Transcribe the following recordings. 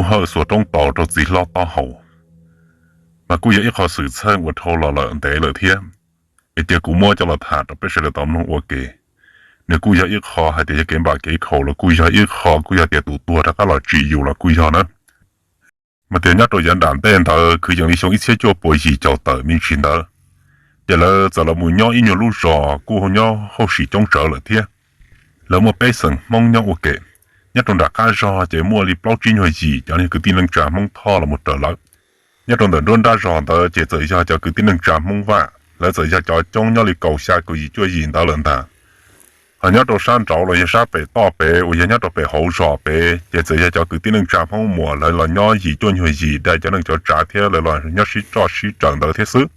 Hawj xuas roob taus rau txiv hlob taub hau, mas kuj yog ib qho xwm txheej uas dhau los lawm ntev lawm thiab. Es cia kuv muab coj los tham rau peb sawv daws tau mloog ua ke. Nws kuj yog ib qho hais tias yog kev npam kev khaum los kuj yog, ib qho kuj yog tias tus tuag rov qab los tsim yus los kuj yog na. Mas tias nyob rau yav nram ntej ntawd kwv yees li xyoo ib txhiab cuaj puas yim caum tawm me ntsis ntawd, ces lawv txawm los mus nyob ib nyuag lub zos kuj nyob hauj sim coob tsawv lawm thiab. Lawv muaj peb xeem Hmoob nyob ua ke. Nyob rau nram qab zog ces muaj li plaub tsib nyuag yim cov kwv tij neej tsa Hmoob Thoj los mus raws lawv. Nyob rau ntawm nruab nrab zos ntawd ces txawm yog cov kwv tij neej tsa Hmoob Vaj, lawv txawm yog cov coob nyob li kaum xya kaum yim cuaj yim ntawd lawm ntag. Ho nyob rau sab nraud los yog sab pem toj pem uas yog nyob rau pem hauv zos pem ces txawm yog cov kwv tij neej tsa Hmoob Muas, lawv los nyob yim cuaj nyuag yim dai cov neej cov tsav thiab lawv los nyob sib tso sib raws ntawd thiab xwb.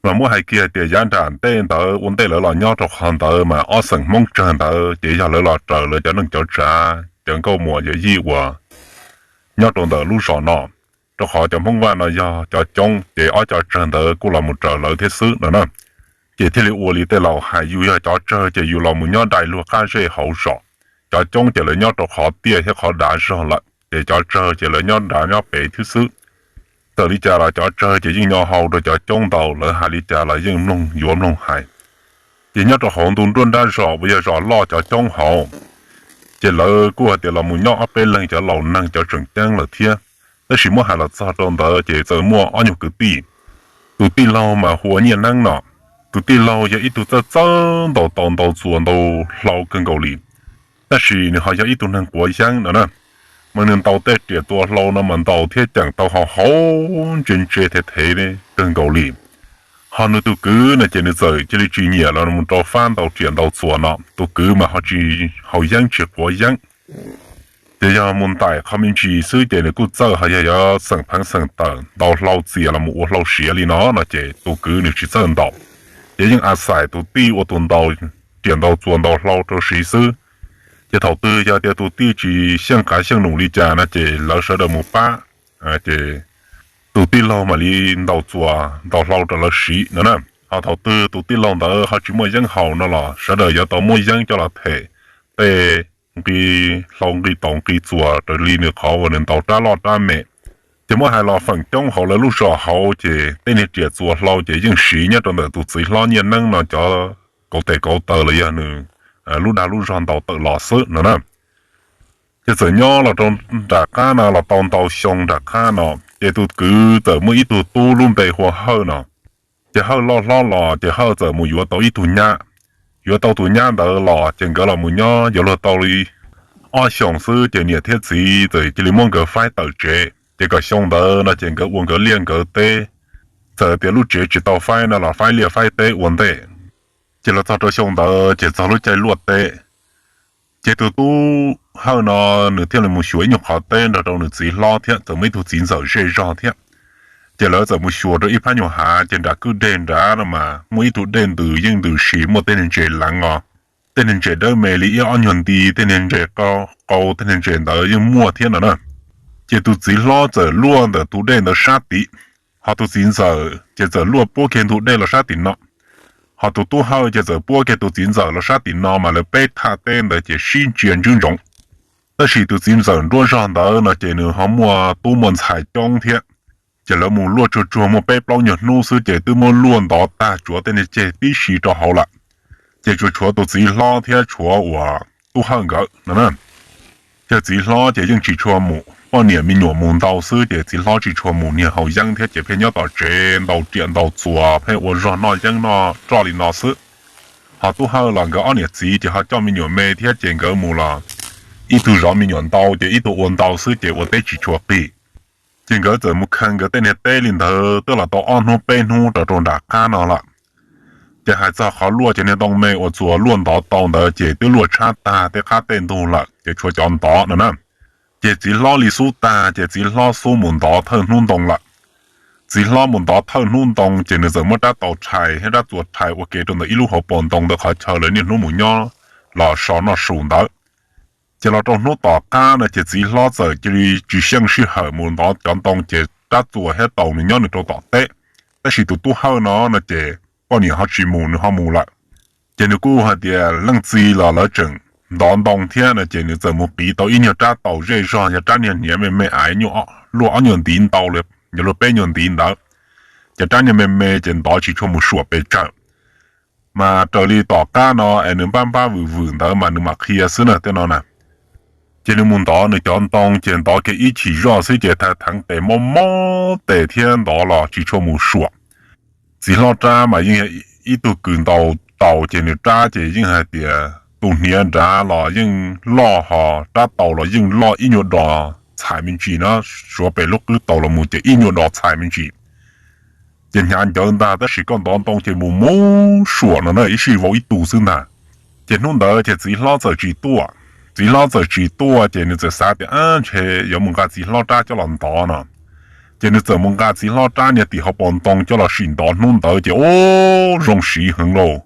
Mas muab hais kiag hais tias yav nram ntej ntawd ua ntej lawv los nyob rau qhov ntawd mas ob xeem Hmoob tsawg ntawd ces yog lawv los raws lawv cov neej cov tsav cov nkauj muam yawm yij uas nyob rau ntawm lub zos no, rau qhov cov Hmoob Vaj no yog cov coob ces ob cov tsawg ntawd kuj los mus raws lawv thiab xwb no na. Ces thiaj li ua li tej laus hais, yus yog cov tsawg ces yus los mus nyob dai luag qab zej hauv zos. Cov coob ces lawv nyob rau qhov tiaj thiab qhov dav zog lawm ces cov tsawg ces lawv nyob nrad nyob pem thiab xwb. Txawm li cas los cov tsawg ces yeej nyo hau rau cov coob ntau, lawv hais li cas los yeej mloog yuav mloog hais. Ces nyob rau hauv ntu nruab nrab zos uas yog zos loj cov coob hauv, ces lawv kuj hais tias los mus nyob ob peb leeg cov laus neeg cov tseem ceeb lawm thiab. Tab sis muab hais los txog rau ntawd ces txawm muaj ob nyuag kwv tij. Tus tij laug mas hu ua Nyiaj Neeb no. Tus tij laug yog ib tug txawj txawj ntaus taus ntaus txuas ntaus hlau kawg nkaus li, tab sis nws ho yog ib tug neeg quav yeeb no na. Mas nws ntaus tej riam txuas hlau no mas ntaus thiab ceem tau hau hau ntse ntse thev thev kawg nkaus li. Ho nws tus kwv no ces nws txawm cia li tsis nyiam los mus rau fab ntaus riam ntaus txuas no, tus kwv mas ho tsis haus yeeb tsis quav yeeb. Ces yog mus ntaim qhov me ntsis xwb ces nws kuj txawj, ho yog yuav xeem pheev xeem tawm ntaus hlau txias los mus ua hlau siav li no no ces tus kwv nws tsis txawj ntaus. Ces yeej a xais tus tij ua tus ntaus riam ntaus txuas ntaus hlau rau siv xwb. Ces thaum twg yog tias tus tij tsis xyeej qav xyeej num li cas no ces lawv sawv daws mus pab, ces tus tij laug mam li ntaus txuas ntaus hlau rau lawv siv no na. Ho thaum twg tus tij laug ntawd ho tsis muaj yeeb haus no los sawv daws yuav tau muab yeeb coj los them tej nqi hlau nqi taus nqi txuas raws li nws qhov uas nws ntaus rab loj rab me. Ces muab hais los feem coob hauv lawv lub zos hauv ces tej niag riam txuas hlau ces yeej siv nyob rau ntawm tus txiv hlob Nyiaj Neeb no cov kauv tes kauv taw los yog nws lub dag lub zog ntaus tawm los xwb no na. Ces txawm nyob los rau nram qab no los tau ntau xyoo nram qab no, ces tus kwv txawm muaj ib tug tub lub npe hu ua Hawj no. Ces Hawj loj hlob los ces Hawj txawm mus yuav tau ib tug nyab. Yuav tau tus nyab ntawd los ces nkawd los mus nyob yuav luag tau li ob xyoos xwb ces niam thiab txiv txawm cia li muab nkawd faib tawm tsev. Ces kom xyoo ntawd no ces nkawd ua nkawd liaj nkawd teb, txawm tias lub tsev tsis tau faib no los faib liaj faib teb ua ntej. Ces los txog rau xyoo ntawd ces txog lub caij luaj teb. Ces tus tub Hawj no nws thiaj li mus xyuas ib nyuag qhov teb nrog rau nws txiv hlob thiab txawm muaj ib tug txiv ntxawm zej zog thiab. Ces lawv txawm mus xyuas rau ib phab nyuag hav ces nram kwj deg nrad no mas muaj ib tug dej ntws yeej ntws si muaj tej niag ntses leev os, tej niag ntses dawb me li ib ob nyuag nti, tej niag ntses qau, tej niag ntses ntawd yeej muaj thiab no na. Ces tus txiv hlob txawm luaj ntawm tus dej ntawd sab tid, ho tus txiv ntxawm ces txawm luaj puab kiag ntug dej los sab tim no. Ho tus tub Hawj ces txawm puab kiag tus txiv ntxawm los sab tim no mas lawv peb thaj teb ntawd ces sib ntsia ntswb ntsoov. Tab sis tus txiv ntxawm nruab zog ntawd no ces nws ho muaj tub muaj ntxhais coob thiab. Ces lawv mus luaj tsuag tsuag muaj peb plaub nyuag hnub xwb ces twb muab luaj ntov tag tsuav tej niag ceg tib si rau hauv lawm. Ces tsuas tshuav tus txiv hlob thiab tshuav uas tub Hawj nkawd no na. Ces txiv hlob ces yeej tsis tshua mus, poj niam me nyuam mus ntau xwb ces txiv hlob tsis tshua mus, niag haus yeeb thiab ces pheej nyob tom tsev ntaus riam ntaus txuas pheej ua zog noj yeeb noj roj li no xwb. Ho tub Hawj los nkawd ob niam txiv ces ho coj me nyuam me thiab ces nkawd mus los ib tug zov me nyuam ntau ces ib tug ua ntau xwb ces ua teb tsis tshua qig. Ces nkawd txawm mus kheev nkawd tej niag teb li ntawd twb los tau ob hnub peb hnub rau rau nram qab no lawm. Ces hais txog qhov luaj cov niag ntoo me uas txuas luaj ntov tau ntawd ces twb luaj tshab tag tej qab tej ntug lawm ces tshuav cov ntov no na. Ces txiv hlob li xub tag ces txiv hlob xub mus ntov thawj hnub ntoo lawm. Txiv hlob mus ntov thawj hnub ntoo ces nws txawm muab rab taus rhais thiab rab txuas rhais ua ke rau ntawm ib lub hauv paus ntoo ntawm qhov chaw lawv niaj hnub mus nyob los so noj su ntawd. Ces los rau hnub tom qab no ces txiv hlob txawm cia li tsis xyeej sij hawm mus ntov cov ntoo ces rab txuas thiab taus nws nyob nws rau tom teb. Tab sis tus tub Hawj no no ces poj niam ho tsis mus nws ho mus lawm. Ces nws kuj hais tias leej txiv los lawv tseem ntov ntoo thiab no ces nws txawm mus qiv tau ib nyuag rab taus zej zog, yog rab niag hniav me me ais, luaj ob nyuag ntiv ntau li, yog luaj peb nyuag ntiv ntawd. Ces rab niag me me ces ntov tsis tshua mus suam pes tsawg. Mas raws li tom qab no es nws npab npab vwm vwm ntawd mas nws mam qhia xwb na tej no na. Ces nws mus ntov nws cov ntoo ces ntov kiag ib chim zoj xwb ces theev tes mob mob tes thiab ntov los tsis tshua mus suam. Txiv hlob rab mas yeej yog ib tug kws ntaus taus ces nws rab ces yeej hais tias tus hniav nrad los yeej loj ho rab taus los yeej loj ib nyuag dos txhais me ntsis na, suav pem lub qwb taus los mus ces ib nyuag dos txhais me ntsis. Ces hnyav ncawv ntag tab sis koj ntov ntoo ces mus mus suam no na ib sij vau ib tug xwb ntag. Ces hnub ntawd ces txiv hlob txawm tsis tuaj. Txiv hlob txawm tsis tuaj ces nws txawm xav tias ab ntshe yuav mus nqa txiv hlob rab coj los ntov no. Ces nws txawm mus nqa txiv hlob rab niag tim hauv paus ntoo coj los sim ntov hnub ntawd ces ub zoo siv heev lauj.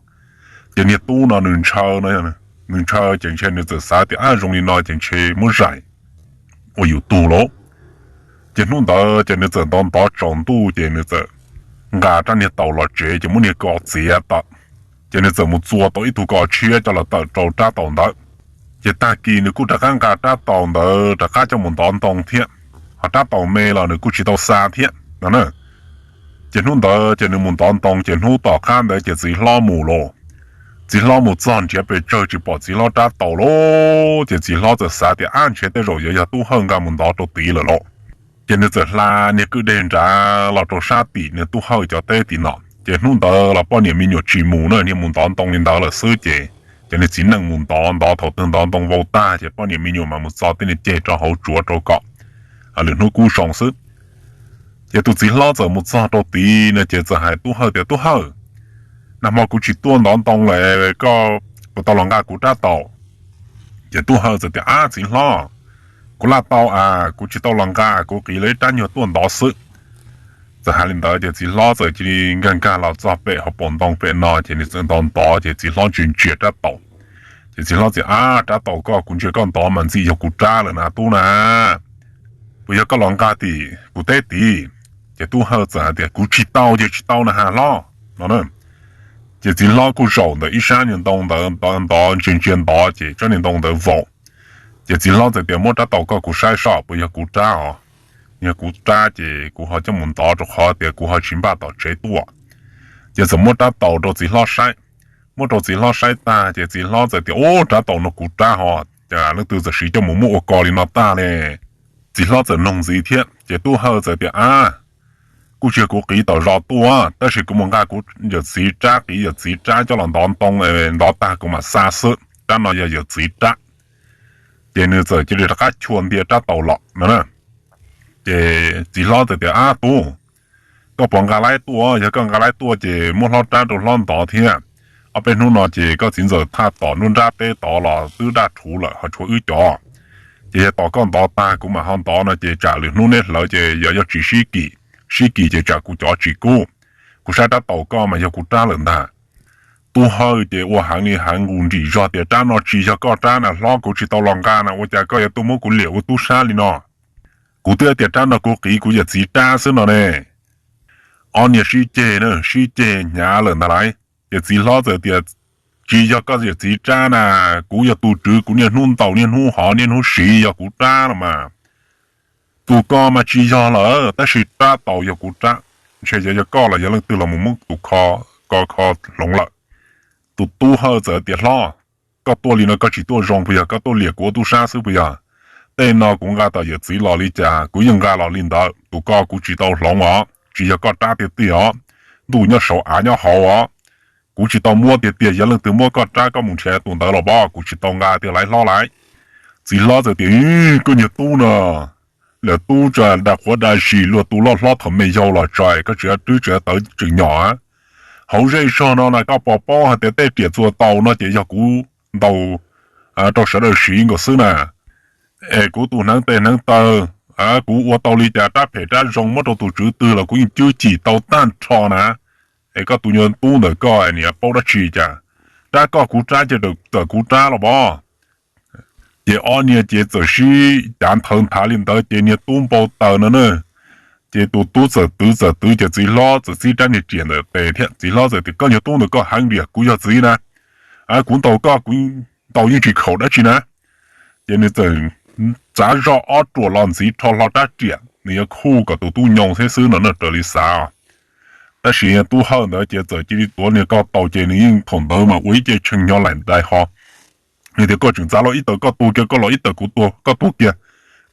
Ces niag tub no nws ntshaw, nws ntshaw ces ntshe nws txawm xav tias ab zoo li no ces ntshe muab zais ua yus tug lauj. Ces hnub ntawd ces nws txawm ntov ntov tsaus ntuj ces nws txawm nqa rab niag taus los tsev ces muab niag ko txiav tawm. Ces nws txawm mus txua tau ib tug ko tshiab coj los tawm rau rab taus ntawd. Ces tag kis nws kuj rov qab nqa rab taus ntawd rov qab coj mus ntov ntoo thiab, ho rab taus me los nws kuj tsis tau xa thiab no na. Ces hnub ntawd ces nws mus ntov ntoo ces hnub tom qab ntawd ces txiv hlob mus los. Txiv hlob mus txog nrhiav pes tsawg tsis pom txiv hlob rab taus lauj. Ces txiv hlob txawm xav tias ab ntshe tej zaum yuav yog Tub Hawj nqa mus ntov rau tid lawm lauj. Ces nws txawm hla niag kwj deg nrad los rau sab tim niag Tub Hawj cov teb tim no. Ces hnub ntawd los poj niam me nyuam tsis mus na, niag mus ntov ntoo li ntawd lawm xwb ces, ces niag txiv neej mus ntov ntov thaum twg ntov ntoo vau tag ces poj niam me nyuam mas mus txo tej niag ceg rau hauv tsuav rau kom lwm hnub kub zoo xwb. Ces tus txiv hlob txawm mus txog rau tid no ces txawm hais Tub Hawj tias Tub Hawj, nag hmo kuv tsis tuaj ntov ntoo lawm, koj puas tau los nqa kuv rab taus? Ces Tub Hawj txawm tias ab txiv hlob, kuv laj tau as, kuv tsis tau los nqa, kuv qiv lawv ib rab nyuag tuaj ntov xwb. Txawm hais li ntawd ces txiv hlob txawm cia li nkag nkag los txog pem hauv paus ntoo pem no ces nws txawm ntov ntov ces txiv hlob ntsia ntsia rab taus. Ces txiv hlob txawm ab rab taus koj kuv ntsia koj ntov mas ntxim yog kuv rab lawm na tub na, puas yog koj los nqa tim kuv teb tid? Ces Tub Hawj txawm hais tias kuv tsis tau ces tsis tau na has hlob no. Ces txiv hlob kuj zaum ntawm ib sab niag ntoo ntawd ntov ntsia ntsia ntov ces sab niag ntoo ntawd vau. Ces txiv hlob txawm tias muab rab taus koj kuv saib soj puas yog kuv rab os, yog kuv rab ces kuv ho coj mus ntov rau qhov tias kuv ho tsis npaj tom tsev tuaj. Ces txawm muab rab taus rau txiv hlob saib. Muab rau txiv hlob saib tag ces txiv hlob txawm tias ub rab taus no kuv rab ho, cas leej twg txawm siv coj mus muab ua ko li no tag ne? Txiv hlob txawm noog ntxiv thiab ces Tub Hawj txawm tias ab, kuj tsis yog kuv qiv tom zos tuaj tab sis kuv mus nqa kuv yawm txiv rab, qiv yawm txiv rab coj los ntov ntoo, ntov tag kuv mam xa xwb, rab no yog yawm txiv rab. Ces nws txawm cia li rov qab chua ntia rab taus los no na. Ces txiv hlob txawm tias ab tub, koj puas nqa laib tuaj? Yog koj nqa laib tuaj ces muab hlob rab rau hlob ntov thiab. Ob peb hnub no ces koj txiv ntxawm thaj tom nruab nrab peb tod los twb daj rhuv lawm ho tshuav wb cov. Ces yog tos koj ntov tag kuv mam ho ntov no ces tsam lwm hnub neb hlawv ces yog yog tsis sib kis, sib kis ces tsam kuv cov tsis kub. Kuv saib rab taus koj mas yog kuv rab lawm ntag. Tub Hawj ces ua heev li heev nqus nrim zog tias rab no tsis yog koj rab na hlob, kuv tsis tau los nqa na, ua cas koj yuav tuaj muab kuv liam ua tub sab li no? Kuv twb tias rab no kuv qiv kuv yawm txiv rab xwb no ne. Ob niag sib ceg na, sib ceg hnyav lawm ntag lauj. Ces txiv hlob txawm tias tsis yog koj yawm txiv rab na, kuv yog tus tswv, kuv niaj hnub ntaus niaj hnub hov niaj hnub siv yog kuv rab los mas. Tus ko mas tsis yog lawm tab sis rab taus yog kuv rab, ntshe yog yog koj los yog leej twg los mus muab tus ko kho hloov lawm. Tus Tub Hawj txawm tias hlob, koj tuaj li no koj tsis tuaj zoo puas yog? Koj tuaj liam kuv ua tub sab xwb puas yog? Tej no kuv nqa tom yawm txiv los li cas kuv yeej nqa los li ntawd, tus ko kuv tsis tau hloov os, tsis yog koj rab tiag tiag os. Ntuj nyob saud av nyob hauv os. Kuv tsis tau muab tiag tiag, yog leej twg muab koj rab koj mus nrhiav tus ntawd los pab, kuv tsis tau nqa tiag lauj hlob lauj. Txiv hlob txawm tias koj niag tub no, lawm tub tsa dag quav dag zis luag tu loj hlob thaum me yau los tso, koj tseem twb tseem tawv tseem nyom. Hauv zej zog no na koj puas paub hais tias tej riam txuas taus no ces yog kuv ntaus rau sawv daws siv nkaus xwb na. Es kuv tus hneev tes hneev taw, kuv ua tau li cas rab phem rab zoo muab rau tus tswv twg los kuv yeej cwj cim tau tag nrho na. Es koj tus nyuag tub ntawm koj niam paub dab tsi cas, rab koj kuv rab ces txawm kuv rab los pab. Ces ob niag ces txawm sib cav nthawv nthav li ntawd ces niag tub npau taws no na. Ces tus tub txawm twv txawm twv ces txiv hlob txawm txib rab niag riam ntawm tes thiab. Txiv hlob txawm tias koj nyuag tub ntawm koj heev diam, kuv yog txiv na, kuv ntaus koj kuv ntaus yeej tsis khaum dab tsi na. Ces nws txawm txav zog ob ruam los ntxiv rho hlo rab riam, nws yuav khuj kom tus tub nyoo thiab xwb no na, raws li xav. Tab sis tub Hawj ntawd ces txawm cia li tuav niag ko taus ces nws yeej thaum ntawd mas ua ib ce tshee nyo laim dais ho. Nws tias koj tseem txav los ib tawm koj tuag kiag, koj los ib tawm kuv tuag, koj tuag kiag.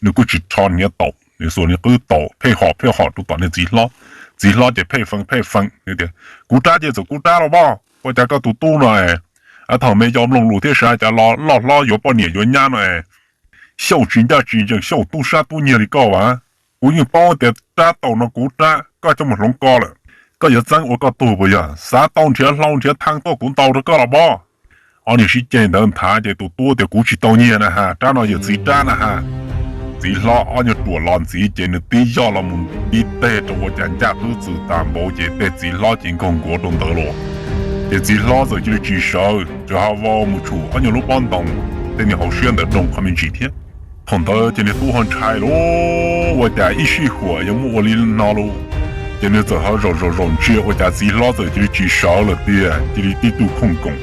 Nws kuj tsis rho hniav taus, nws xuas nws qwb taus pheej hom pheej hom rau tom niag txiv hlob. Txiv hlob ces pheej feeb pheej feeb, nws tias kuv rab ces txawm kuv rab los poj, ua cas koj tus tub no thaum me yau mloog lus thiab sav cas los loj hlob yuav poj niam yuav nyab no es xyaum tsis ncaj tsis ncees, xyaum tub sab tub nyiag li koj vas. Kuv yeej paub tias rab taus no kuv rab, koj coj mus hloov ko lawm, koj yuav txeeb ua koj tug puas yog? Xav tau nrhiav hlau nrhiav thaj tuaj kuv ntaus rau koj los poj. Ob niag sib ceg ntawd nthav ces tus tub tias kuv tsis tau nyiag na has, rab no yawm txiv rab na has. Txiv hlob ob nyuag ruam los ntxiv ces nws tib yoj los mus tib teg rau ua cas ncaj qwb txwm tas npaum ces tej txiv hlob ces nkaug nkuav rau ntawd los. Ces txiv hlob txawm cia li tsis sawv, txawm ho vau mus tshum ob nyuag lub pob ntoos tej niag hauv siab ntawd rau qhov me ntsis thiab. Thaum ntawd ces niag tub ho ntshai lauj, ua cas ib sij huam yuav muaj ua li no lauj. Ces nws txawm ho zaum zaum zaum ntsia ua cas txiv hlob txawm cia li tsis sawv lawm tiag, cia li tib tug khooj koom,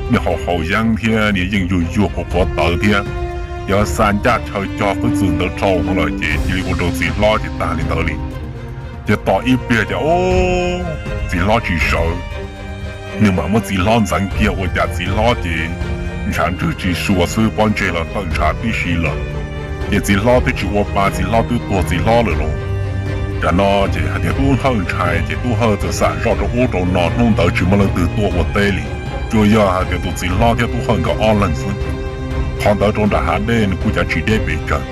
niag haus haus yeeb thiab niag yeej yuag yuag qhuav qhuav tawv thiab. Ces ho xa ncaj chaw cog qwb txwm ntawd dhau hauv lawm ces cia li ua rau txiv hlob ces tag li ntawd li. Ces tos ib pliag ces txiv hlob tsis sawv, nws mam muab txiv hlob ntxeev kiag ua cas txiv hlob ces ntshav ntswg tsis sua xwb, pob ntseg los tawm ntshav tib si lawm. Ces txiv hlob twb tsis ua pa, txiv hlob twb tuag txiv hlob lawm lauj. Tam no ces hais tias tub Hawj ntshai ces tub Hawj txawm xam zoj rau ub rau no, hnub ntawd tsis muaj leej twg tuaj ua teb li, tsuas yog hais tias tus txiv hlob thiab tub Hawj nkawd ob leeg xwb. Qhov ntawd rau nram hav dej nws kuj cav tsis deb pes tsawg.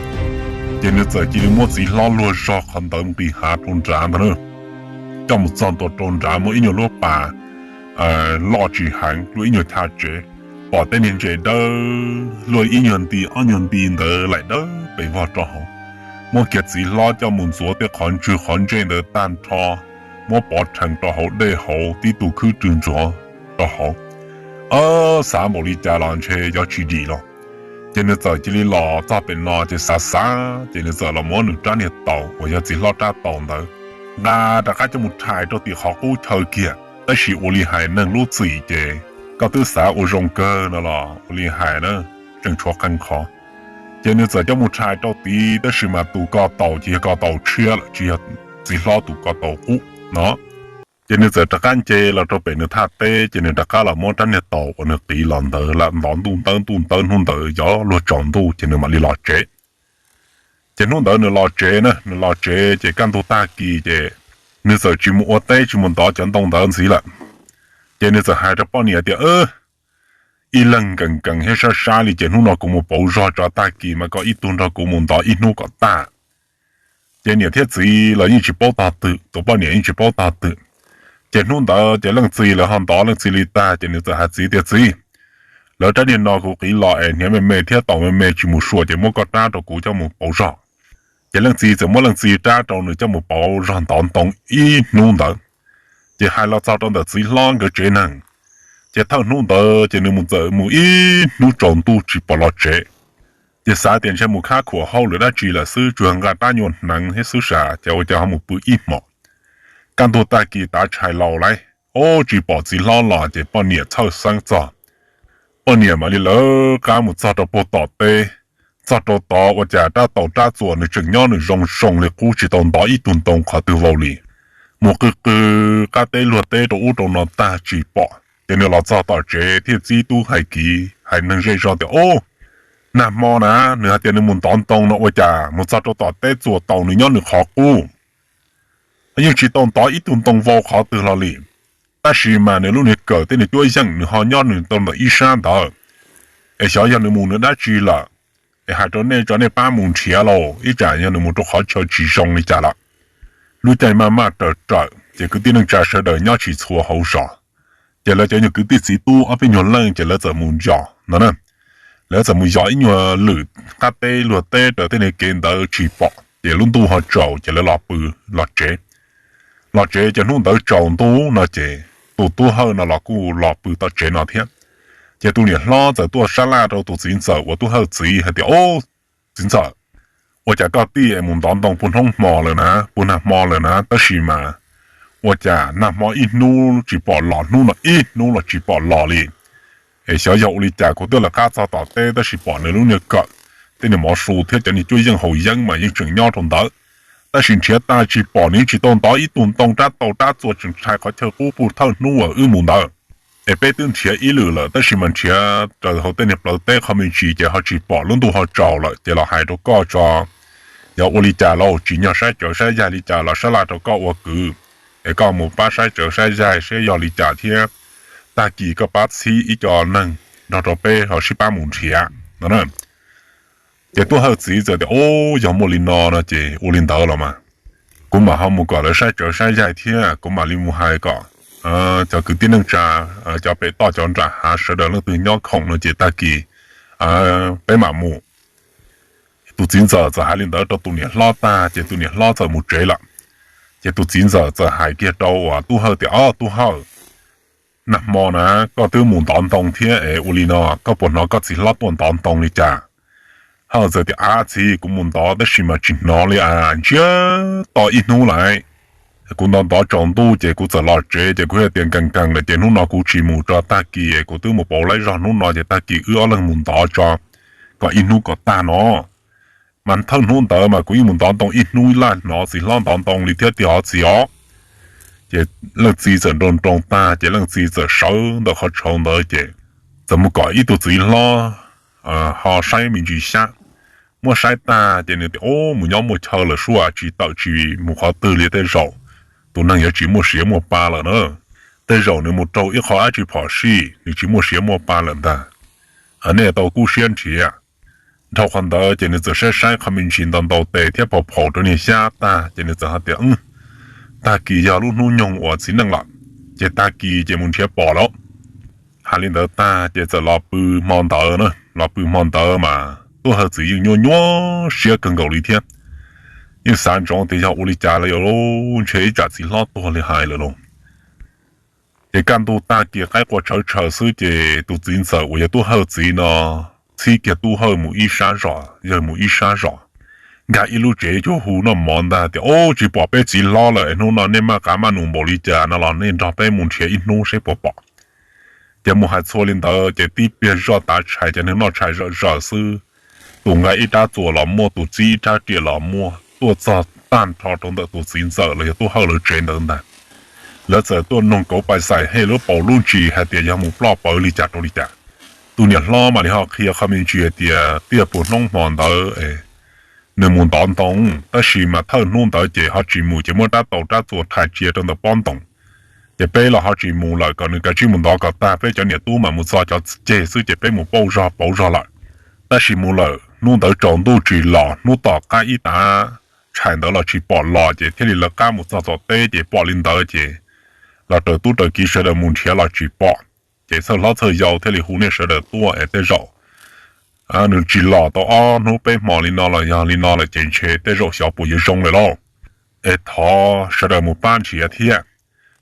Ces nws txawm cia li muab txiv hlob luag zog qhov ntawd nqis hav rau nrad ntag na, coj mus txog ntua rau nrad muaj ib nyuag lub pas loj tsis heev, luaj ib nyuag chav tsev, pom tej niag ntses dawb luaj ib nyuag nti ob nyuag nti ntawd laim dawb pes vog rau hauv. Muab kiag txiv hlob coj mus ntxuav tej qhov ntswg qhov ntsej ntawd tag nrho, muab pov rhees rau hauv dej hauv tib tug khwb rwg ntsuav rau hauv. Xav npaum li cas los ntshe yuav tsis dim los. Ces nws txawm cia li los txog pem no ces xav xav ces nws txawm los muab nws rab niag taus uas yog txiv hlob rab taus ntawd nqa rov qab coj mus rhais rau tim qhov qub chaw kiag. Tab sis ua li hais neeg lub txim ces koj twb xav ua zoo kawg no los ua li hais na, tseem tshuav qee qhov. Ces nws txawm coj mus rhais rau tid, tab sis mas tus ko taus ces yog ko taus tshiab lawm, tsis yog txiv hlob tus ko taus qub no. Ces nws txawm rov qab nce los rau pem nws thaj teb, ces nws rov qab los muab rab niag taus uas nws qiv los ntawd lam ntov ntuj ntawb ntuj ntawb hnub ntawd yog luag tsaus ntuj ces nws mam li los tsev. Ces hnub ntawd nws los tsev na, nws los tsev ces kaj ntug tag kis ces nws txawm tsis mus ua teb tsis mus ntov cov ntoo ntawd ntxiv lawm. Ces nws txawm hais rau poj niam tias, ib leeg nkees nkees thiab sab sab li ces hnub no kuv mus pauv zog tso, tag kis mas koj ib tug nrog kuv mus ntov ib hnub kom tag. Ces niam thiab txiv los yeej tsis paub tog twg, tus poj niam yeej tsis paub tog twg. Ces hnub ntawd ces leej txiv lawv ho ntov leej txiv li tag ces nws txawm hais txiv tias, txiv, lawv rab niag no kuv qiv los es hniav me me thiab taus me me tsis mus sua ces muab koj rab rau kuv coj mus pauv zog. Ces leej txiv txawm muab leej txiv rab rau nws coj mus pauv zog ntov ntoo ib hnub ntawd. Ces hais los txog rau ntawm txiv hlob nkawd tsev neeg, ces thawj hnub ntawd ces nws mus txawm mus ib hnub tsaus ntuj tsis pom los tsev. Ces xav tias ntshe mus khab khuam hauj lwm dab tsi lawm xwb, tsuas nqa rab nyuag hneev thiab xwb sas, ces ua cas ho mus pw ib hmos. Kaj ntug tag kis tav tshais laus lauj, ub tsis pom txiv hlob los ces poj niam txhawj xeeb txog. Poj niam mam li lawv qab mus txog rau puag tom teb, txog rau tod ua cas rab taus rab txuas nws tseem nyob nws zoo zoo li qub tsis tau ntov ib tug ntoo qhov twg vau li. Mus qw qw qab teb luag teb rau ub rau no tag tsis pom, ces nws los txog tom tsev thiaj txib tub hais kiv hais neeg zej zog tias, ub, nag hmo na nws hais tias nws mus ntov ntoo no ua cas mus txog rau tom teb txuas taus nws nyob nws qhov qub, yeej tsis tau ntov ib tug ntoo vau qhov twg los li. Tab sis mas nws lub niag kawm thiab nws cuab yeej nws ho nyob nws tau ntawm ib sab ntawd. Es xyov yog nws mus nws dab tsi lawm, es hais rau nej tso nej pab mus nrhiav lauj, ib tsam yog nws mus rau qhov chaw tsis zoo li cas lawm. Lub caij maj maj raws raws ces kwv tij neej tsa sawv daws nyob tsis txhua hauv zos, ces lawv cov nyuag kwv tij txiv tub ob peb nyuag leej ces lawv txawm mus yos no na. Lawv txawm mus yos ib nyuag lwm qab teb luag teb raws tej niag kev ntawd tsis pom ces lub ntuj ho tsaus ces lawv los pw, los tsev. Los tsev ces hnub ntawd tsaus ntuj no ces tus tub Hawj no los kuj los pw tom tsev no thiab. Ces tus niam hlob txawm tuaj sab laj rau tus txiv ntxawm uas tub Hawj txiv hais tias, ub, txiv ntxawm, ua cas koj tij es mus ntov ntoo puag hnub hmo lawm na, puag nag hmo lawm na, tab sis mas ua cas nag hmo ib hnub tsis pom los, hnub no ib hnub los tsis pom los li. Es xyov yog ua li cas, kuv twb lawv qab txog tom teb tab sis pom nws lub niag kawm, tej niag mov su thiab cov niag cuab yeej haus yeeb mas yeej tseem nyob rau ntawd. Tab sis nrhiav tag tsis pom nws, tsis tau ntov ib tug ntoo rab taus rab txuas tseem tshais qhov chaw qub puag thawj hnub uas wb mus ntawd. Es peb twb nrhiav ib lwm lawm tab sis mas nrhiav raws hauv tej niag plawv teb qhov me ntsis ces ho tsis pom, lub ntuj ho tsaus lawm ces los hais rau koj tso. Yog ua li cas los tsim nyog saib tsawv saib yaig li cas los sab laj rau koj ua kwv, es koj mus pab saib tsawv saib yaig seb yog li cas thiab tag kis koj pab txhib ib co neeg nrog rau peb ho sib pab mus nrhiav no. Ces Tub Hawj txiv txawm tias, Ub, yog muaj li no no ces ua li ntawd los mas kuv mam ho mus kom lawv saib tsawv saib yaig thiab kuv mam li mus hais kom cov kwv tij neej tsa, cov pem toj cov nram hav sawv daws leej twg nyob khoom no ces tag kis peb mam mus. Tus txiv ntxawm txawm hais li ntawd rau tus niam hlob tag ces tus niam hlob txawm mus tsev lawm. Ces tus txiv ntxawm txawm hais kiag rau uas Tub Hawj tias, Ob Tub Hawj, nag hmo na koj twb mus ntov ntoo thiab es ua li no koj puas hnov koj txiv hlob tuaj ntov ntoo li cas? Hawj txawm tias, Ab txiv, kuv mus ntov tab sis mas tsis hnov li as, ntsiag to ib hnub lawm. Kuv ntov ntov tsaus ntuj ces kuv txawm los tsev ces kuv thiaj tias nkees nkees lawm ces hnub no kuv tsis mus tso, tag kis kuv twb mus pauv laib zog hnub no ces tag kis wb ob leeg mus ntov tso kom ib hnub kom tag no. Mas thawj hnub ntawd mas kuv yeej mus ntov ntoo ib hnub laj hnov txiv hlob ntov ntoo li thiab tiag os txiv os. Ces leej txiv txawm nroo nroo tag ces leej txiv txawm sawv ntawm qhov tshauv ntawd ces txawm mus kom ib tug txiv hlob ho saib me ntsis xyab. Muab saib tag ces nws tias, Ub, mus nyob muaj chaw lawm sub, tsis tawm tsis mus qhov twg li, tej zaum tus neeg yuav tsis muaj siav muaj pa lawm na. Tej zaum nws mus raug ib qho dab tsi phom sij, nws tsis muaj siav muaj pa lawm ntag. Nej tau kub siab nrhiav. Dhau qhov ntawd ces nws txawm saib saib qhov me ntsis ntau ntau tes thiab phau phau rau niag xyab tag ces nws txawm hais tias, Tag kis yog lub hnub nyoog uas txiv neej lawm, ces tag kis ces mus nrhiav pom lawm. Hais li ntawd tag ces txawm los pw hmo ntawd na, los pw hmo ntawd mas Tub Hawj txiv yeej nyuaj nyuaj siab kawg nkaus li thiab. Yeej xav ntsoov tias yog ua li cas lawm, ntshe ib tsam txiv hlob tuag li hais lawm lauj. Ces kaj ntug tag kis qaib qua tshawv tshaws xwb ces tus txiv ntxawm uas yog Tub Hawj txiv no txhib kiag Tub Hawj mus ib sab zos, yawg mus ib sab zos, nkag ib lub tsev cuag hu noj mov ntag tias, Ub, tsis pom peb txiv hlob lawm, hnub no nej maj qab maj num npaum li cas no los nej nrog peb mus nrhiav ib hnub seb puas pom. Ces mus hais txhua li ntawd ces tib pliag zoj tav tshais cov neeg noj tshais zom zaws xwb, tus nqa ib rab txuas los muaj, tus txib ib rab riam los muaj, tuaj txog tag nrho rau ntawm tus txiv ntxawm los yog Tub Hawj lawv tsev ntawd ntag. Lawv txawm tuaj noog kauv pais xais hej lub paus lub ntsis hais tias yog mus ploj pawv li cas rau li cas. Tus niam hlob mam li ho qhia qhov me ntsis hais tias tiaj puag hnub hmo ntawd nws mus ntov ntoo, tab sis mas thawj hnub ntawd ces ho tsis mus ces muab rab taus rab txuas rhais cia rau ntawm pob ntoo. Ces peb los ho tsis mus lawm, kom nws kav tsij mus ntov kom tag, peb cov niam tub mam mus txog cov ceg xwb ces peb mus pauj zog pauv zog lawm. Tab sis mus lawm hnub ntawd tsaus ntuj tsis los, hnub tom qab ib tav tshais ntawd los tsis pom los, ces thiaj li lawv qab mus txog tom teb ces pom li ntawd ces los raws tub raws kiv sawv daws mus nrhiav los tsis pom. Ces txhawj hlob txhawj yau thiaj li hu nej sawv daws tuaj es tej zaum nws tsis los tau ob hnub peb hmo li no los yog li no lawm ces ntshe tej zaum xyov puas yuav zoo lawm lauj. Es thov sawv daws mus pab nrhiav thiab.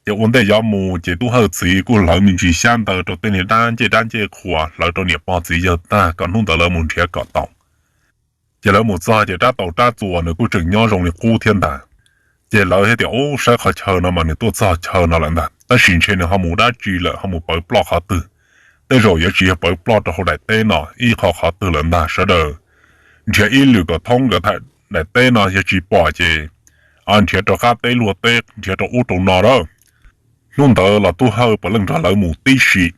Ces ua ntej yuav mus ces Tub Hawj txiv kuj hlawv me ntsis xyab ntawv rau tej niag dab ncej dab ncej qhuas, hlawv rau niam pog txiv yawg tag kom hnub ntawd lawv mus nrhiav kom tau. Ces lawv mus txog ces rab taus rab txuas nws kuj tseem nyob zoo li qub thiab ntag. Ces lawv thiaj tias, Ub, saib qhov chaw no mas nws tuaj txog chaw no lawm ntag, tab sis ntshe nws ho mus dab tsi lawm, ho mus pawv ploj qhov twg. Tej zaum yuav tsis yog pawv ploj rau hauv daim teb no, ib qho qhov twg lawm ntag. Sawv daws nrhiav ib lwm kom thoob nkawd daim teb no, yog tsis pom ces nrhiav rau qab teb luag teb, nrhiav rau ub rau no lawm. Hnub ntawd los Tub Hawj puav leej nrog lawv mus tib si.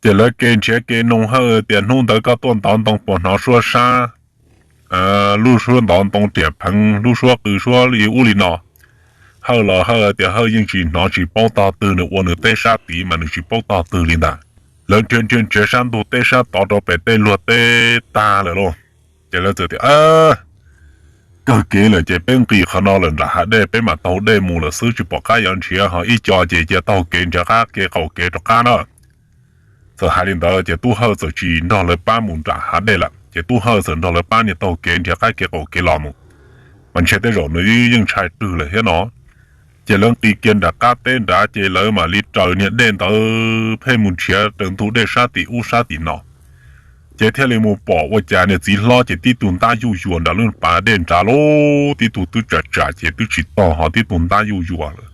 Ces lawv ke nrhiav ke noog Hawj tias, Hnub ntawd koj tuaj ntov ntoo puas hnov suab sab, lub suab ntov ntoo riam pheev, lub suab qw suab li ub li no? Hawj los Hawj tias Hawj yeej tsis hnov tsis paub tog twg, nws ua nws teb sab tid mas nws tsis paub tog twg li ntag. Lawv nrhiav nrhiav nrhiav sab ntug teb sab tod rau pem tej luag teb tag lawm lauj. Ces lawv txawm tias, Kawg kev lawm ces peb nqis qhov no lawm nram hav dej, peb mam taug dej mus lawm xwb, tsis pom qab yuav nrhiav, ho ib co ces cia taug kev nrhiav qab ke qaum kev rov qab na. Txawm hais li ntawd ces Tub Hawj txawm tsis nrog lawv pab mus nram hav dej lawm, ces Tub Hawj txawm nrog lawv pab niag taug kev nrhiav qab kev qaum kev los mus. Mas ntshe tej zaum nws yeej ntshai twg lawm thiab no. Ces lawv nqis kiag nram qab teb nrad ces lawv mam li raws niag dej ntawd pheej mus nrhiav raws ntug dej sab tim ub sab tim no. Ces thiaj li mus pom ua cas niag txiv hlob ces tib tug ntab yuj yuas nram lub pas dej nrad lauj, tib tug twb tsam tsam ces twb tsis tog, ho tib tug ntab yuj yuas lawm.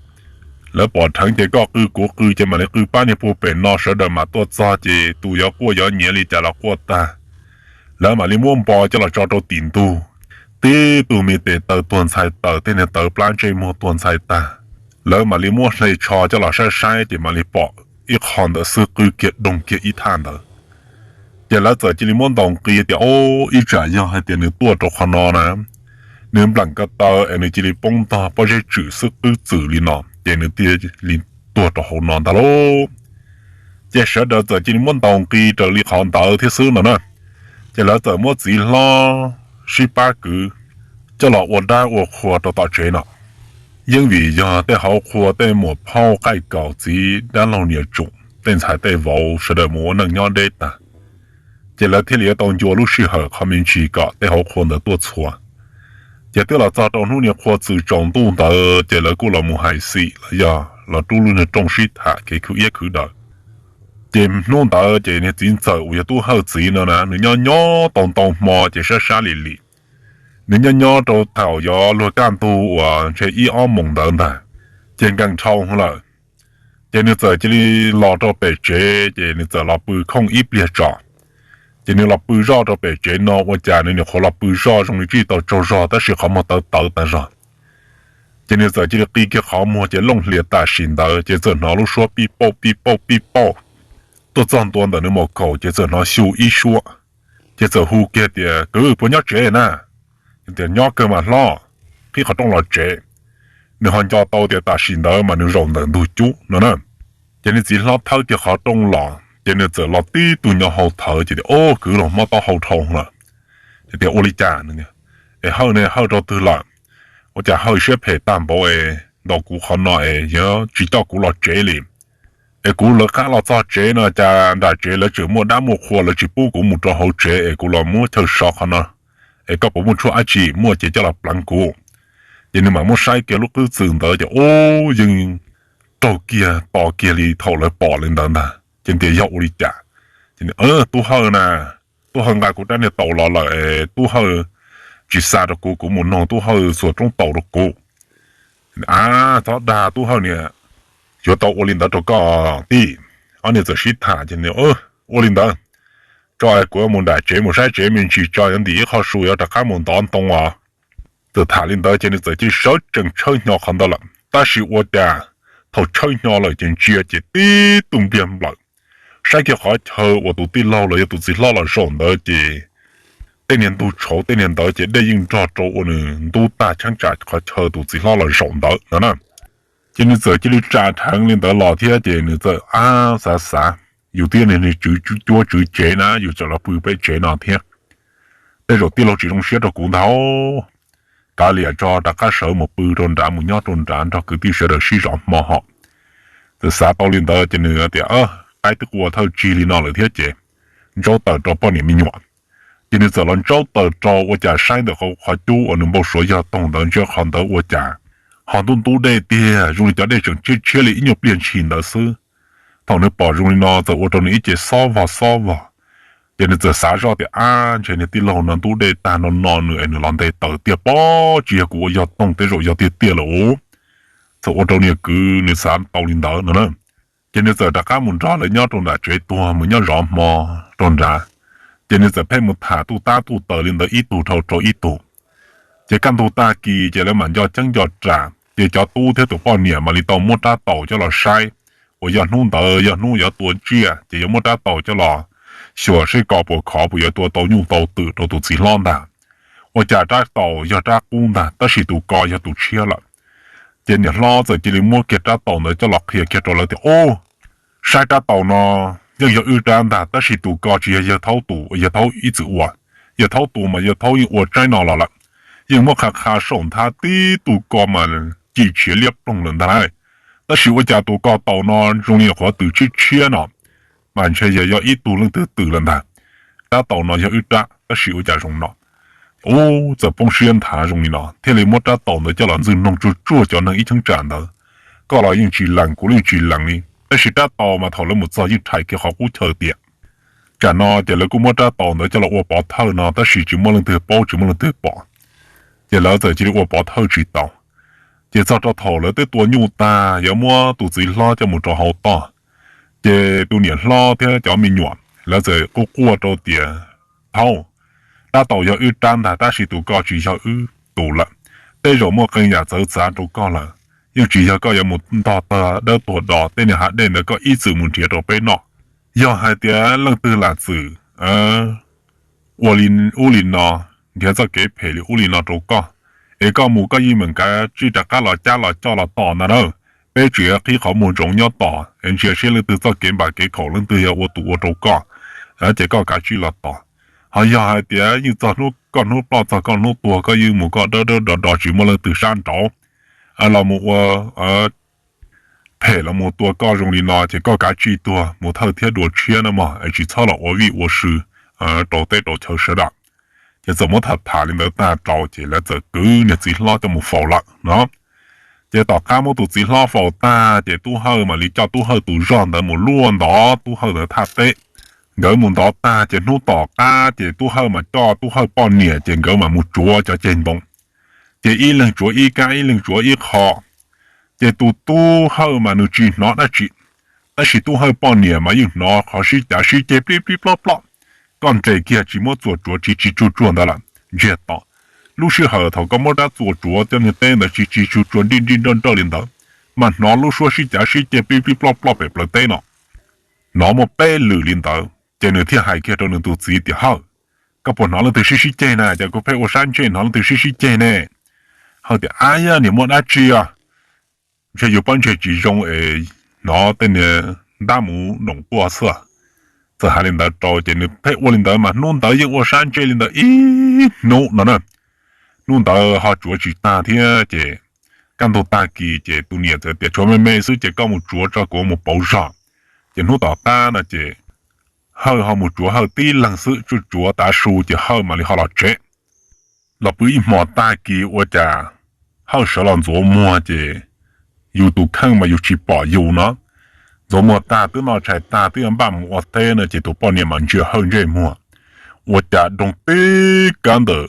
Lawv pom dheev ces koj qw kuv qw ces mam li qw pab niag puag pem no, sawv daws mam tuaj txog ces tus yuav quaj yuav nyiav li cas los quaj tag. Lawv mam li muab npo coj los tso rau tim ntug, tib tug me tes taw tuag ntxhais taws, tej niag tawv plab ntsej muag tuag ntxhais tag. Lawv mam li muab hle tsho coj los saib saib ces mam li pom ib qho ntawd xwb qw kiag doog kiag ib thaj ntawd. Ces lawv txawm cia li muab ntaus nqi tias, Au, ib tsam yog hais tias nws tuaj rau qhov no na, nws npleem ko taw es nws cia li poob ntog pob zeb tswm xwb qwb txwm li no ces nws thiaj li tuag rau hauv no ntag lauj. Ces sawv daws txawm cia li muab ntaus nqi raws li qhov ntawd thiab xwb no na. Ces lawv txawm muab txiv hlob sib pab kwv coj los ua dab ua qhua rau tom tsev no. Yeej vim yog tej hauv qhua tej muam phauj qaij kaus txiv dab laug niam tsum tej ntxhais tej vauv sawv daws mus ua neej nyob deb tag, ces lawv thiaj li yuav tau ncua lub sij hawm qhov me ntsis kom tej hauv qhua ntawd tuaj txhua. Ces twb los txog rau hnub niaj qhua txwm tsaus ntuj ntawd ces lawv kuj los mus hais xim los yog los rub lub niag rooj sib tham kev khwv iab khwv daws. Ces hnub ntawd ces niag txiv ntxawm uas yog Tub Hawj txiv no na, nws nyob nyob tau ntau hmo ces sab sab lim lim. Nws nyob nyob rau thaum yuav luag kaj ntug uas ntshe ib ob moos ntawd ntag, ces nkees dhau lawm. Ces nws txawm cia li los rau pem tsev ces nws txawm los pw khooj ib pliag tso. Ces nws los pw zoj rau pem tsev no ua cas nws nyuam qhuav los pw zoj zoo li tsis tau tsaug zog tab sis qhov muag tawv tawv tas zog. Ces nws txawm cia li qi kiag qhov muag ces looj hlias tam sim ntawd ces txawm hnov lub suab pij pauj pij pauj pij pauj tuaj txog ntua ntawm nws mus kaum ces txawm hnov xyu ib suab. Ces txawm hu kiag tias, Kwv, puas nyob tsev na? Tias, Nyob kawg mas hlob, qhib qhov rooj los tsev. Nws ho nco tau tias tam sim ntawd mas nws zaum ntawm ntug cub no na. Ces nws txiv hlob thawb kiag qhov rooj los ces nws txawm los tib tug nyo hau thawv ces tias, Au, kwv, los mob taub hau dhau lawm. Tias, Ua li cas? Es Hawj ne, Hawj rau twg lawm? Ua cas Hawj siab phem tag npaum es ntaus kuv qhov no es yuav tsis coj kuv los tsev li? Es kuv lawv qab los txog tsev no cas nram tsev lawv tseem muaj dab muaj qhua, lawv tsis pub kuv mus rau hauv tsev es kuv los muab chaw so qhov no. Es koj puas muaj tshuaj dab tsi muaj ces coj los pleev kuv. Ces nws mam muab saib kiag lub qwb txwm ntawd ces ub, yeej raug kiag to kiag li thaum lawv pom li ntawd ntag ces tias yog ua li cas. Ces, Tub Hawj na, Tub Hawj nqa kuv rab niag taus los lawm es Tub Hawj tsis xa rau kuv, kuv mus noog Tub Hawj xuas roob taus rau kuv. A, txhob dag, Tub Hawj niam yuav tau ua li ntawd rau koj tij. Ob niag txawm sib tham ces, Ua li ntawd tso, kuv mus nram tsev mus saib tsev me ntsis tso, yuav ntim ib qho su yuav rov qab mus ntov ntoo os. Txawm tham li ntawd ces nws txawm cia li sawv tsees tshawb hnyo qhov ntawd lawm tab sis ua cas thaum tshawb hnyo lawm ces ntsia ces tib tug npliag nplawm. Saib kiag qhov chaw uas tus tij laug los yog tus txiv hlob los zaum ntawd ces tej niag ntug tshauv tej niag ntawd ces dej yeej nrog rau ua nws ntub tag cheeb tsam qhov chaw tus txiv hlob los zaum ntawd no na. Ces nws txawm cia li tsa dheev li ntawd los thiab ces nws txawm ab xav xav, yus thiab niag tswv cuab tswv tsev na, yus txawm los pw peb tsev no thiab, tej zaum tij laug tsis zoo siab rau kuv ntag. Kav liam tso, rov qab sawv mus pw rau nrad, mus nyob rau nrad nrog kwv tij sawv daws sib zov hmo hos. Txawm xav tau li ntawd ces nws tias, Qaib twb qua thawj tsig li no lawm thiab ces ntsaub taws rau poj niam me nyuam. Ces nws txawm los ntsaub taws rau ua cas saib ntawm qhov cub uas nws npau suav yog toog ntawd ntshe qhov ntawd ua cas ho ntub ntub dej tiag, zoo li cov dej tseem tshiab tshiab li ib nyuag pliag ntshis ntawd xwb. Thaum nws pom zoo li no txawm ua rau nws ib ce xob vog xob vog. Ces nws txawm xav zoj tias, Ab, ntshe niag tij laug no ntub dej tag no no nws es nws los nte taws tiag pob, tsis yog kuv ua yog toog, tej zaum yog tiag tiag lawm ub. Txawm ua rau niag kwv nws xav tau li ntawd no na. Ces nws txawm rov qab mus nrog lawv nyob rau nram tsev tuag, mus nyob zov hmo rau nrad. Ces nws txawm pheej mus tham tuj tab tuj taws li ntawd ib tug dhau rau ib tug. Ces kaj ntug tag kis ces lawv mam nco ceeb nco ram, ces cov tub thiab tus poj niam mam li tau muab rab taus coj los saib, uas yog hnub ntawd yog hnub yuav tua tsiaj ces yuav muab rab taus coj los xyuas seb ko puas khov, puas yuav tua tau nyuj tau twm rau tus txiv hlob ntag. Ua cas rab taus yog rab qub ntag tab sis tus ko yog tus tshiab lawm. Ces niam hlob txawm cia li muab kiag rab taus ntawd coj los qhia kiag rau lawv tias, Ub, saib rab taus no yeej yog wb rab ntag tab sis tus ko tsis yog Yawg Thaub tus, Yawg Thaub ib txwm ua. Yawg Thaub tus mas Yawg Thaub yeej ua tsaib no los lawm, yeej muab qha qha saum nthab tib tug ko mas ci tshiav liab ploog lawm ntag lauj. Tab sis ua cas tus ko taus no zoo li qhuav twm tshiab tshiab no, mas ntshe yog yog ib tug leej twg twm lawm ntag. Rab taus no yog wb rab tab sis ua cas zoo no. Ub, txawm poob siab nthav zoo li no thiaj li muab rab taus ntawd coj los ntxwg noog tsuag tsuag cov neeg ib cheeb tsam ntawd. Koj los yeej tsis lees, kuv los yeej tsis lees li, tab sis rab taus mas thaum lawv mus txog yeej rhais kiag qhov qub chaw tias tsam no ces lawv kuj muab rab taus ntawd coj los ua pov thawj no tab sis tsis muaj leej twg paub tsis muaj leej twg pom. Ces lawv txawm cia li ua pov thawj tsis tau. Ces txog rau thaum lawv twb tua nyuj tag yuav muab tus txiv hlob coj mus rau hauv toj, ces tus niam hlob thiab cov me nyuam lawv txawm quaj quaj rau tias, Thaub, tab tom yog wb rab ntag, tab sis tus koj tsis yog wb tus lawm. Tej zaum muaj qee yam txawv txav rau koj lawm, yeej tsis yog koj yuav mus ntog tag dawb tuag do tej niag hav dej ntawd, koj ib txwm mus nrhiav rau peb noj. Yog hais tias leej twg lam txwm ua li ub li no, nrhiav txoj kev phem li ub li no rau koj, es koj mus koj yeej meem kav tsij rov qab los cab los coj los tom ntag na. Peb tseem qhib qhov muag ntsoov nyob tos es ntsia seb leej twg txoj kev npam kev khaum, leej twg yog ua tus ua rau koj, ces koj kav tsij los tom. Ho yog hais tias yeej txog hnub koj hnub ploj txog koj hnub tuag, koj yeej mus koj dawb dawb do do tsis muaj leej twg sab nraud los mus ua phem los mus tua koj zoo li no, ces koj kav tsij tuag mus thawj thiab dua tshiab na mog, es tsis txhob los ua vij ua sw rau teb rau chaw sawv daws. Ces txawm muab tham tham li ntawd tag rau ces lawv txawm kwv niag txiv hlob coj mus faus lawm no. Ces tom qab muab tus txiv hlob faus tag ces Tub Hawj mam li coj Tub Hawj tus zog ntawd mus luaj ntov Tub Hawj ntawd thaj teb. Nkawd mus ntov tag ces hnub tom qab ces Tub Hawj mas coj Tub Hawj poj niam ces nkawd mam mus tsuav cov ceg ntoo. Ces ib leeg tsuav ib kab ib leeg tsuav ib qho. Ces tus Tub Hawj mas nws tsis hnov dab tsi, tab sis Tub Hawj poj niam mas yeej hnov qhov sib cav sib ceg plib plib plob plob. Koj nres kiag tsis muab txuas tsuav tsis tsis tsuag tsuag ntawd lawm, ntsiag to. Lub sij hawm thaum koj muab rab txuas tsuav cov niag teb ntawd tsis tsis tsuag tsuag nrij nrij nroj nroj li ntawd, mas hnov lub suab sib cav sib ceg plib plib plob plob pem plawv teb no. Hnov muaj peb lwm li ntawd ces nws thiaj hais kiag rau nws tus txiv tias, Hawj, koj puas hnov leej twg sib sib ceg na? Cas kuv pheej ua sab ntsej hnov leej twg sib sib ceg ne? Hawj tias, Ab yaj, niam muaj dab tsi os? Ntshe yus pob ntseg tsis zoo es hnov tej niag ntab muv noom tuaj xwb. Txawm hais li ntawd rau ces nws pheej ua li ntawd mas hnub ntawd yeej ua sab ntsej li ntawd ib hnub no na. Hnub ntawd ho tsuav tsis tag thiab ces kaj ntug tag kis ces tus niam txawm tias, Tshuav me me xwb ces koj mus tsuav tso, kuv mus pauv zog. Ces hnub tom qab no ces Hawj ho mus tsuav Hawj tib leeg xwb, tsuj tsuav tav su ces Hawj mam li ho los tsev. Los pw ib hmos tag kis ua cas Hawj sawv los ntxuav muag ces yus tus kheej mas yus tsis pom yus no. Ntxuav muag tag twb noj tshais tag twb yuav npaj mus ua teb no ces tus poj niam mas ntsia Hawj ntsej muag ua cas doog tib kab ntawm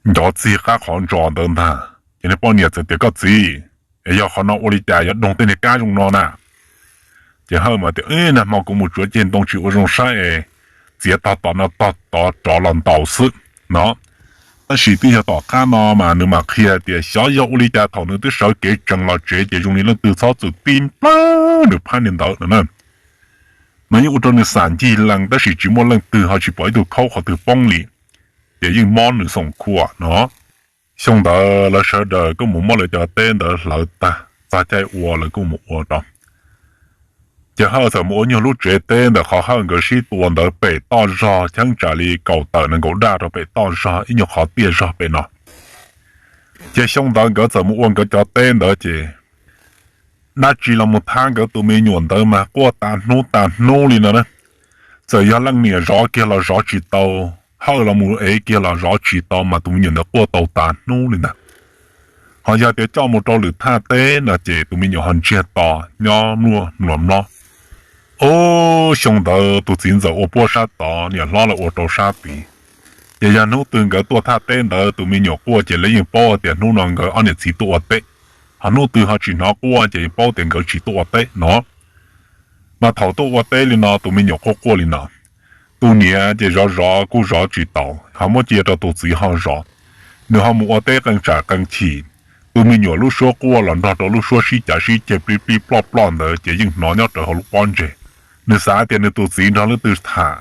ncov txig qab qhov ntsos ntawd ntag. Ces nws poj niam txawm tias, Koj txiv, es yog qhov no ua li cas yuav doog tej niag kab zoo no na? Ces Hawj mas tias, Nag hmo kuv mus tsuav ceg ntoo tsis ua zoo saib es txiav tog tom no tog tod rov los ntaus xwb no. Tab sis twb yog tom qab no mas nws mam qhia tias xyov yog ua li cas thaum nws twb sawv kev tsees los tsev ces zoo li leej twg txhob txwm tib nplawg nws phab niag ntawd no na. Mas yeej ua rau nws xam ncig lees tab sis tsis muaj leej twg ho tsis pom ib tug khaub qhov twg poob li, ces yeej mob nws xoom khuam no. Xyoo ntawd lawv sawv daws kuj mus muab lawv cov teb ntawd hlawv tag, txog caij ua lawv kuj mus ua rau. Ces Hawj txawm mus ua nyuag lub tsev teb ntawm qhov Hawj nkawd sib tua ntawd pem toj zog cheeb tsam li kaum tawm nees nkaum daj rau pem toj zog ib nyuag qhov tiaj zog pem no. Ces xyoo ntawd nkawd txawm mus ua nkawd cov teb ntawd ces dab tsi los mus thab nkawd tus me nyuam ntawd mas quaj tas hnub tas hnub li no na. Txawm yog leej niam zov kiag los zov tsis tau, Hawj los mus ev kiag los zov tsis tau mas tus me nyuam ntawd quaj tau tas hnub li ntag. Ho yog tias coj mus rau lwm thaj teb no ces tus me nyuam ho ntsiag to nyob mluaj mluas mlob. Ub, xyoo ntawd tus txiv ntxawm ua puab sab tod, niam hlob lawv ua rau sab tid. Ces yog hnub twg nkawd tuaj thaj teb ntawd tus me nyuam quaj ces lawv yeej paub tias hnub no nkawd ob niam txiv tuaj ua teb. Ho hnub twg ho tsis hnov quaj ces paub tias nkawd tsis tuaj ua teb no. Mas thaum tuaj ua teb li no tus me nyuam quaj quaj li no, tus niam ces zov zov kuj zov tsis tau, ho muab cia rau tus txiv ho zov. Nws ho mus ua teb qee tsam qee chim, tus me nyuam lub suab quaj los nrog rau lub suab sib cav sib ceg plib plib ploj ploj ntawd ces yeej hnov nyob rawv hauv lub pob ntseg. Nws xav tias nws tus txiv nrog leej twg tham,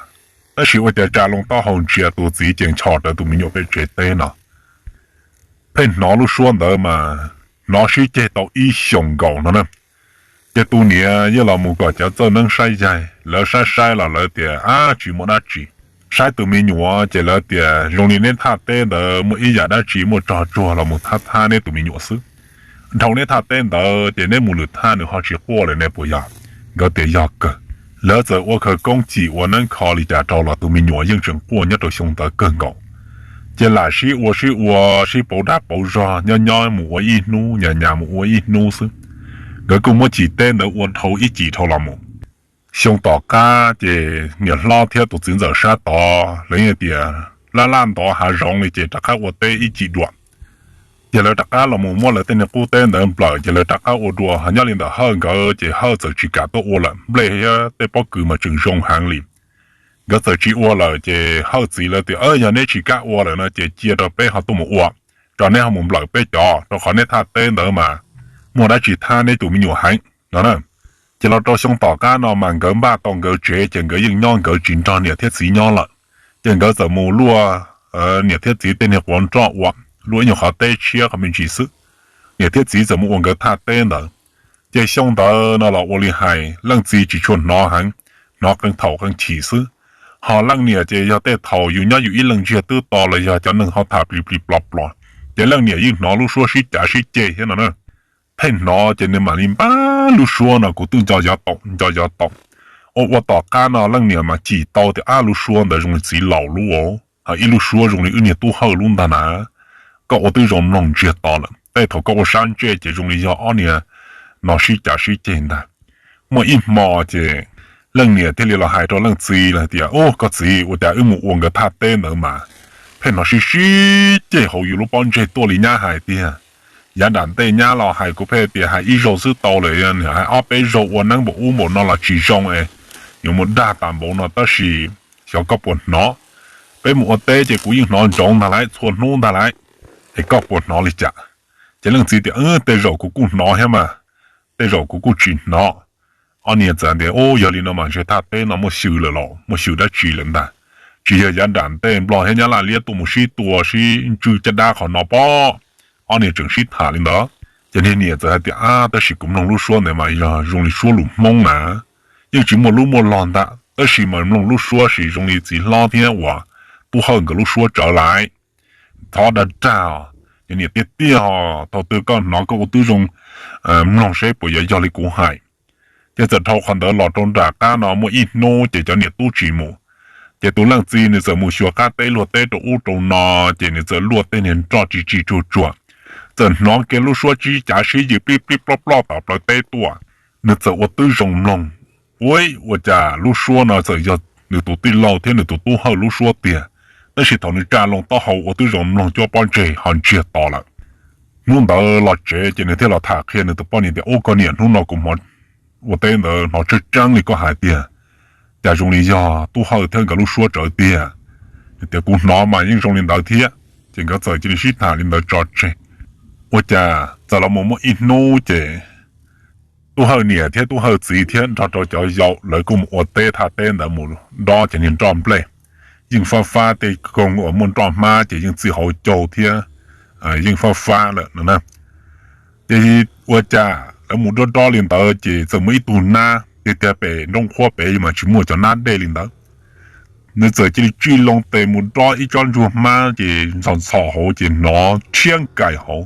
tab sis ua cas tsa loo taub hau ntsia tus txiv ces ncho rawv tus me nyuam pem tsev teb no. Pheej hnov lub suab ntawd mas hnov sib ceg tau ib xyoos nkaus no na. Ces tus niam yeej los mus kom cov txawj neeb saib yaig, lawv saib saib los lawv tias, Ab, tsis muaj dab tsi. Saib tus me nyuam ces lawv tias, Zoo li neb thaj teb ntawd muaj ib yam dab tsi muaj tsog tsuag los mus thab thab neb tus me nyuam xwb. Dhau neb thaj teb ntawd ces neb mus lwm thaj nws ho tsis quaj lawm ne puas yog? Nkawd tias yog kawg. Lawv txawm ua khawv koob cim ua neeb kho li cas rau los tus me nyuam yeej tseem quaj nyob rau xyoo ntawd kawg nkaus. Ces lam sib ua sib ua sib pauv dag pauv zog nyob nyob mus ua ib hnub nyas nyas mus ua ib hnub xwb. Nkawd kuj muab cim teb ntawd ua dhau ib cim dhau los mus. Xyoo tom qab ces niam hlob thiab tus txiv ntxawm sab tod lawv yeej tias, Laj laj ntov hav zoov li ces rov qab ua teb ib cim dua. Ces lawv rov qab los mus muab lawv tej niag qub teb ntawd nplawm ces lawv rov qab ua dua. Nyob li ntawm Hawj nkawd ces Hawj txawm tsis kam tuaj ua lawm, nplej thiab tej pob kws mas tseem zoo heev li. Nkawd txawm tsis ua lawm ces Hawj txiv lawv tias, Yog neb tsis kam ua lawm no ces cia rau peb ho tuaj mus ua, rau neb ho mus nplawm peb cov, rau qhov neb thaj teb ntawd mas muaj dab tsi thab neb tus me nyuam heev no na. Ces los rau xyoo tom qab no mas nkawd npaj tau nkawd tsev ces nkawd yeej nyob nkawd tsis nrog niam thiab txiv nyob lawm. Ces nkawd txawm mus luaj niam thiab txiv tej niag quav nroj ua, luaj ib nyuag qhov teb tshiab qhov me ntsis xwb. Niam thiab txiv txawm mus ua nkawd thaj teb ntawd. Ces xyoo ntawd no los ua li hais leej txiv tsis tshua hnov heev, hnov qee thaum qee chim xwb. Ho leej niam ces yog tej thaum yus nyob yus ib leeg ntsiag twb to los yog cov neeg ho tham plis plis plos plos, ces leej niam yeej hnov lub suab sib cav sib ceg thiab no na. Pheej hnov ces nws mam li npaj lub suab no kuv twb nco yov toom nco yov toom. Ua ua tom qab no leej niam mas cim tau tias ab lub suab ntawd zoo li txiv laus lub, ib lub suab zoo li wb niag tub Hawj lub ntag na. Koj ua twb zoo mloog ntsiag to lawm, tej thaum koj ua sab ntsej ces zoo li yog ob niag no sib cav sib ceg ntag. Muaj ib hmo ces leej niam thiaj li los hais rau leej txiv hais tias, Ub, koj txiv, ua cas wb mus ua nkawd thaj teb ntawd mas pheej hnov sib sib ceg hauv yus lub pob ntseg tuaj li nyab hais tiag. Yav nram ntej nyab los hais kuv pheej tias hais ib zaug xwb tau lawm, hais ob peb zaug ua neeb npaum ub npaum no los tsis zoo es yuav mus dag tas npaum no, tab sis xyov koj puas hnov. Peb mus ua teb ces kuv yeej hnov ntsoov ntag lauj, txhua hnub ntag lauj, es koj puas hnov li cas? Ces leej txiv tias, Tej zaum kuv kuj hnov thiab mas, tej zaum kuv kuj tsis hnov. Ob niag txawm tias, Ub, yog li no mas ntshe thaj teb no muaj xyw lawm los muaj xyw dab tsi lawm ntag. Tsis yog yav nram ntej Nplog thiab Nyab Laj liab tuaj mus sib tua sib ntswj caj dab qhov no pob. Ob niag tseem sib tham li ntawd, ces niag niam txawm hais tias, Ab, tab sis kuv mloog lub suab ntawd mas yog zoo li suab lus Hmoob na, yeej tsis muaj lub muaj log ntag, tab sis mas mloog lub suab sis zoo li txiv hlob thiab uas tub Hawj nkawd lub suab tsawv lawm. Thov dag dag os, yog niam tiag tiag os, thaum twg koj hnov koj ua twb zoo mloog seb puas yuav yog li kuv hais. Ces txawm dhau qhov ntawd los rau nram qab no muaj ib hnub ces cov niam tub tsis mus, ces tus leej txiv nws txawm mus xyuas qab teb luag teb rau ub rau no, ces nws txawm luaj tej niag nroj tsis tsis tsuag tsuag, txawm hnov kiag lub suab sib cav sib ceg plij plij ploj ploj tom plawv teb tuaj. Nws txawm ua twb zoo mloog, ua, ua cas lub suab no txawm yog nws tus tij laug thiab nws tus tub Hawj lub suab tiag, tab sis thaum nws tsa loo taub hau ua twb zoo mloog cuab pob ntseg ho ntsiag to lawm. Hnub ntawd los tsev ces nws thiaj los tham qhia nws tus poj niam tias, Ub, koj niam, hnub no kuv ua teb ntawd hnov tseeb tseeb li koj hais tiag, cas zoo li yog tub Hawj thiab nkawd lub suab tsawv tiag. Nws tias, Kuv hnov mas yeej zoo li ntawd thiab. Ces nkawd txawm cia li sib tham li ntawd tso tseg. Ua cas txawm los mus muaj ib hnub ces tub Hawj niam thiab tub Hawj txiv thiab nrog rau cov yau lawv kuj mus ua teb thaj teb ntawd mus dob cov niag nroj nplej. Yeej fab fab tej koog uas muaj nroj hmab ces yeej txij hauv caug thiab yeej fab fab lawm no na. Ces ua cas lawv mus dob dob li ntawd ces txawm muaj ib tug nab, tiag tiag pem nroo qhuab pem mas tsis muaj cov nab dej li ntawd. Nws txawm cia li tsij loo tes mus dob ib tsob ntsuag hmab ces ntxhov ntxhov hauv ces hnov tshiab nkais hauv.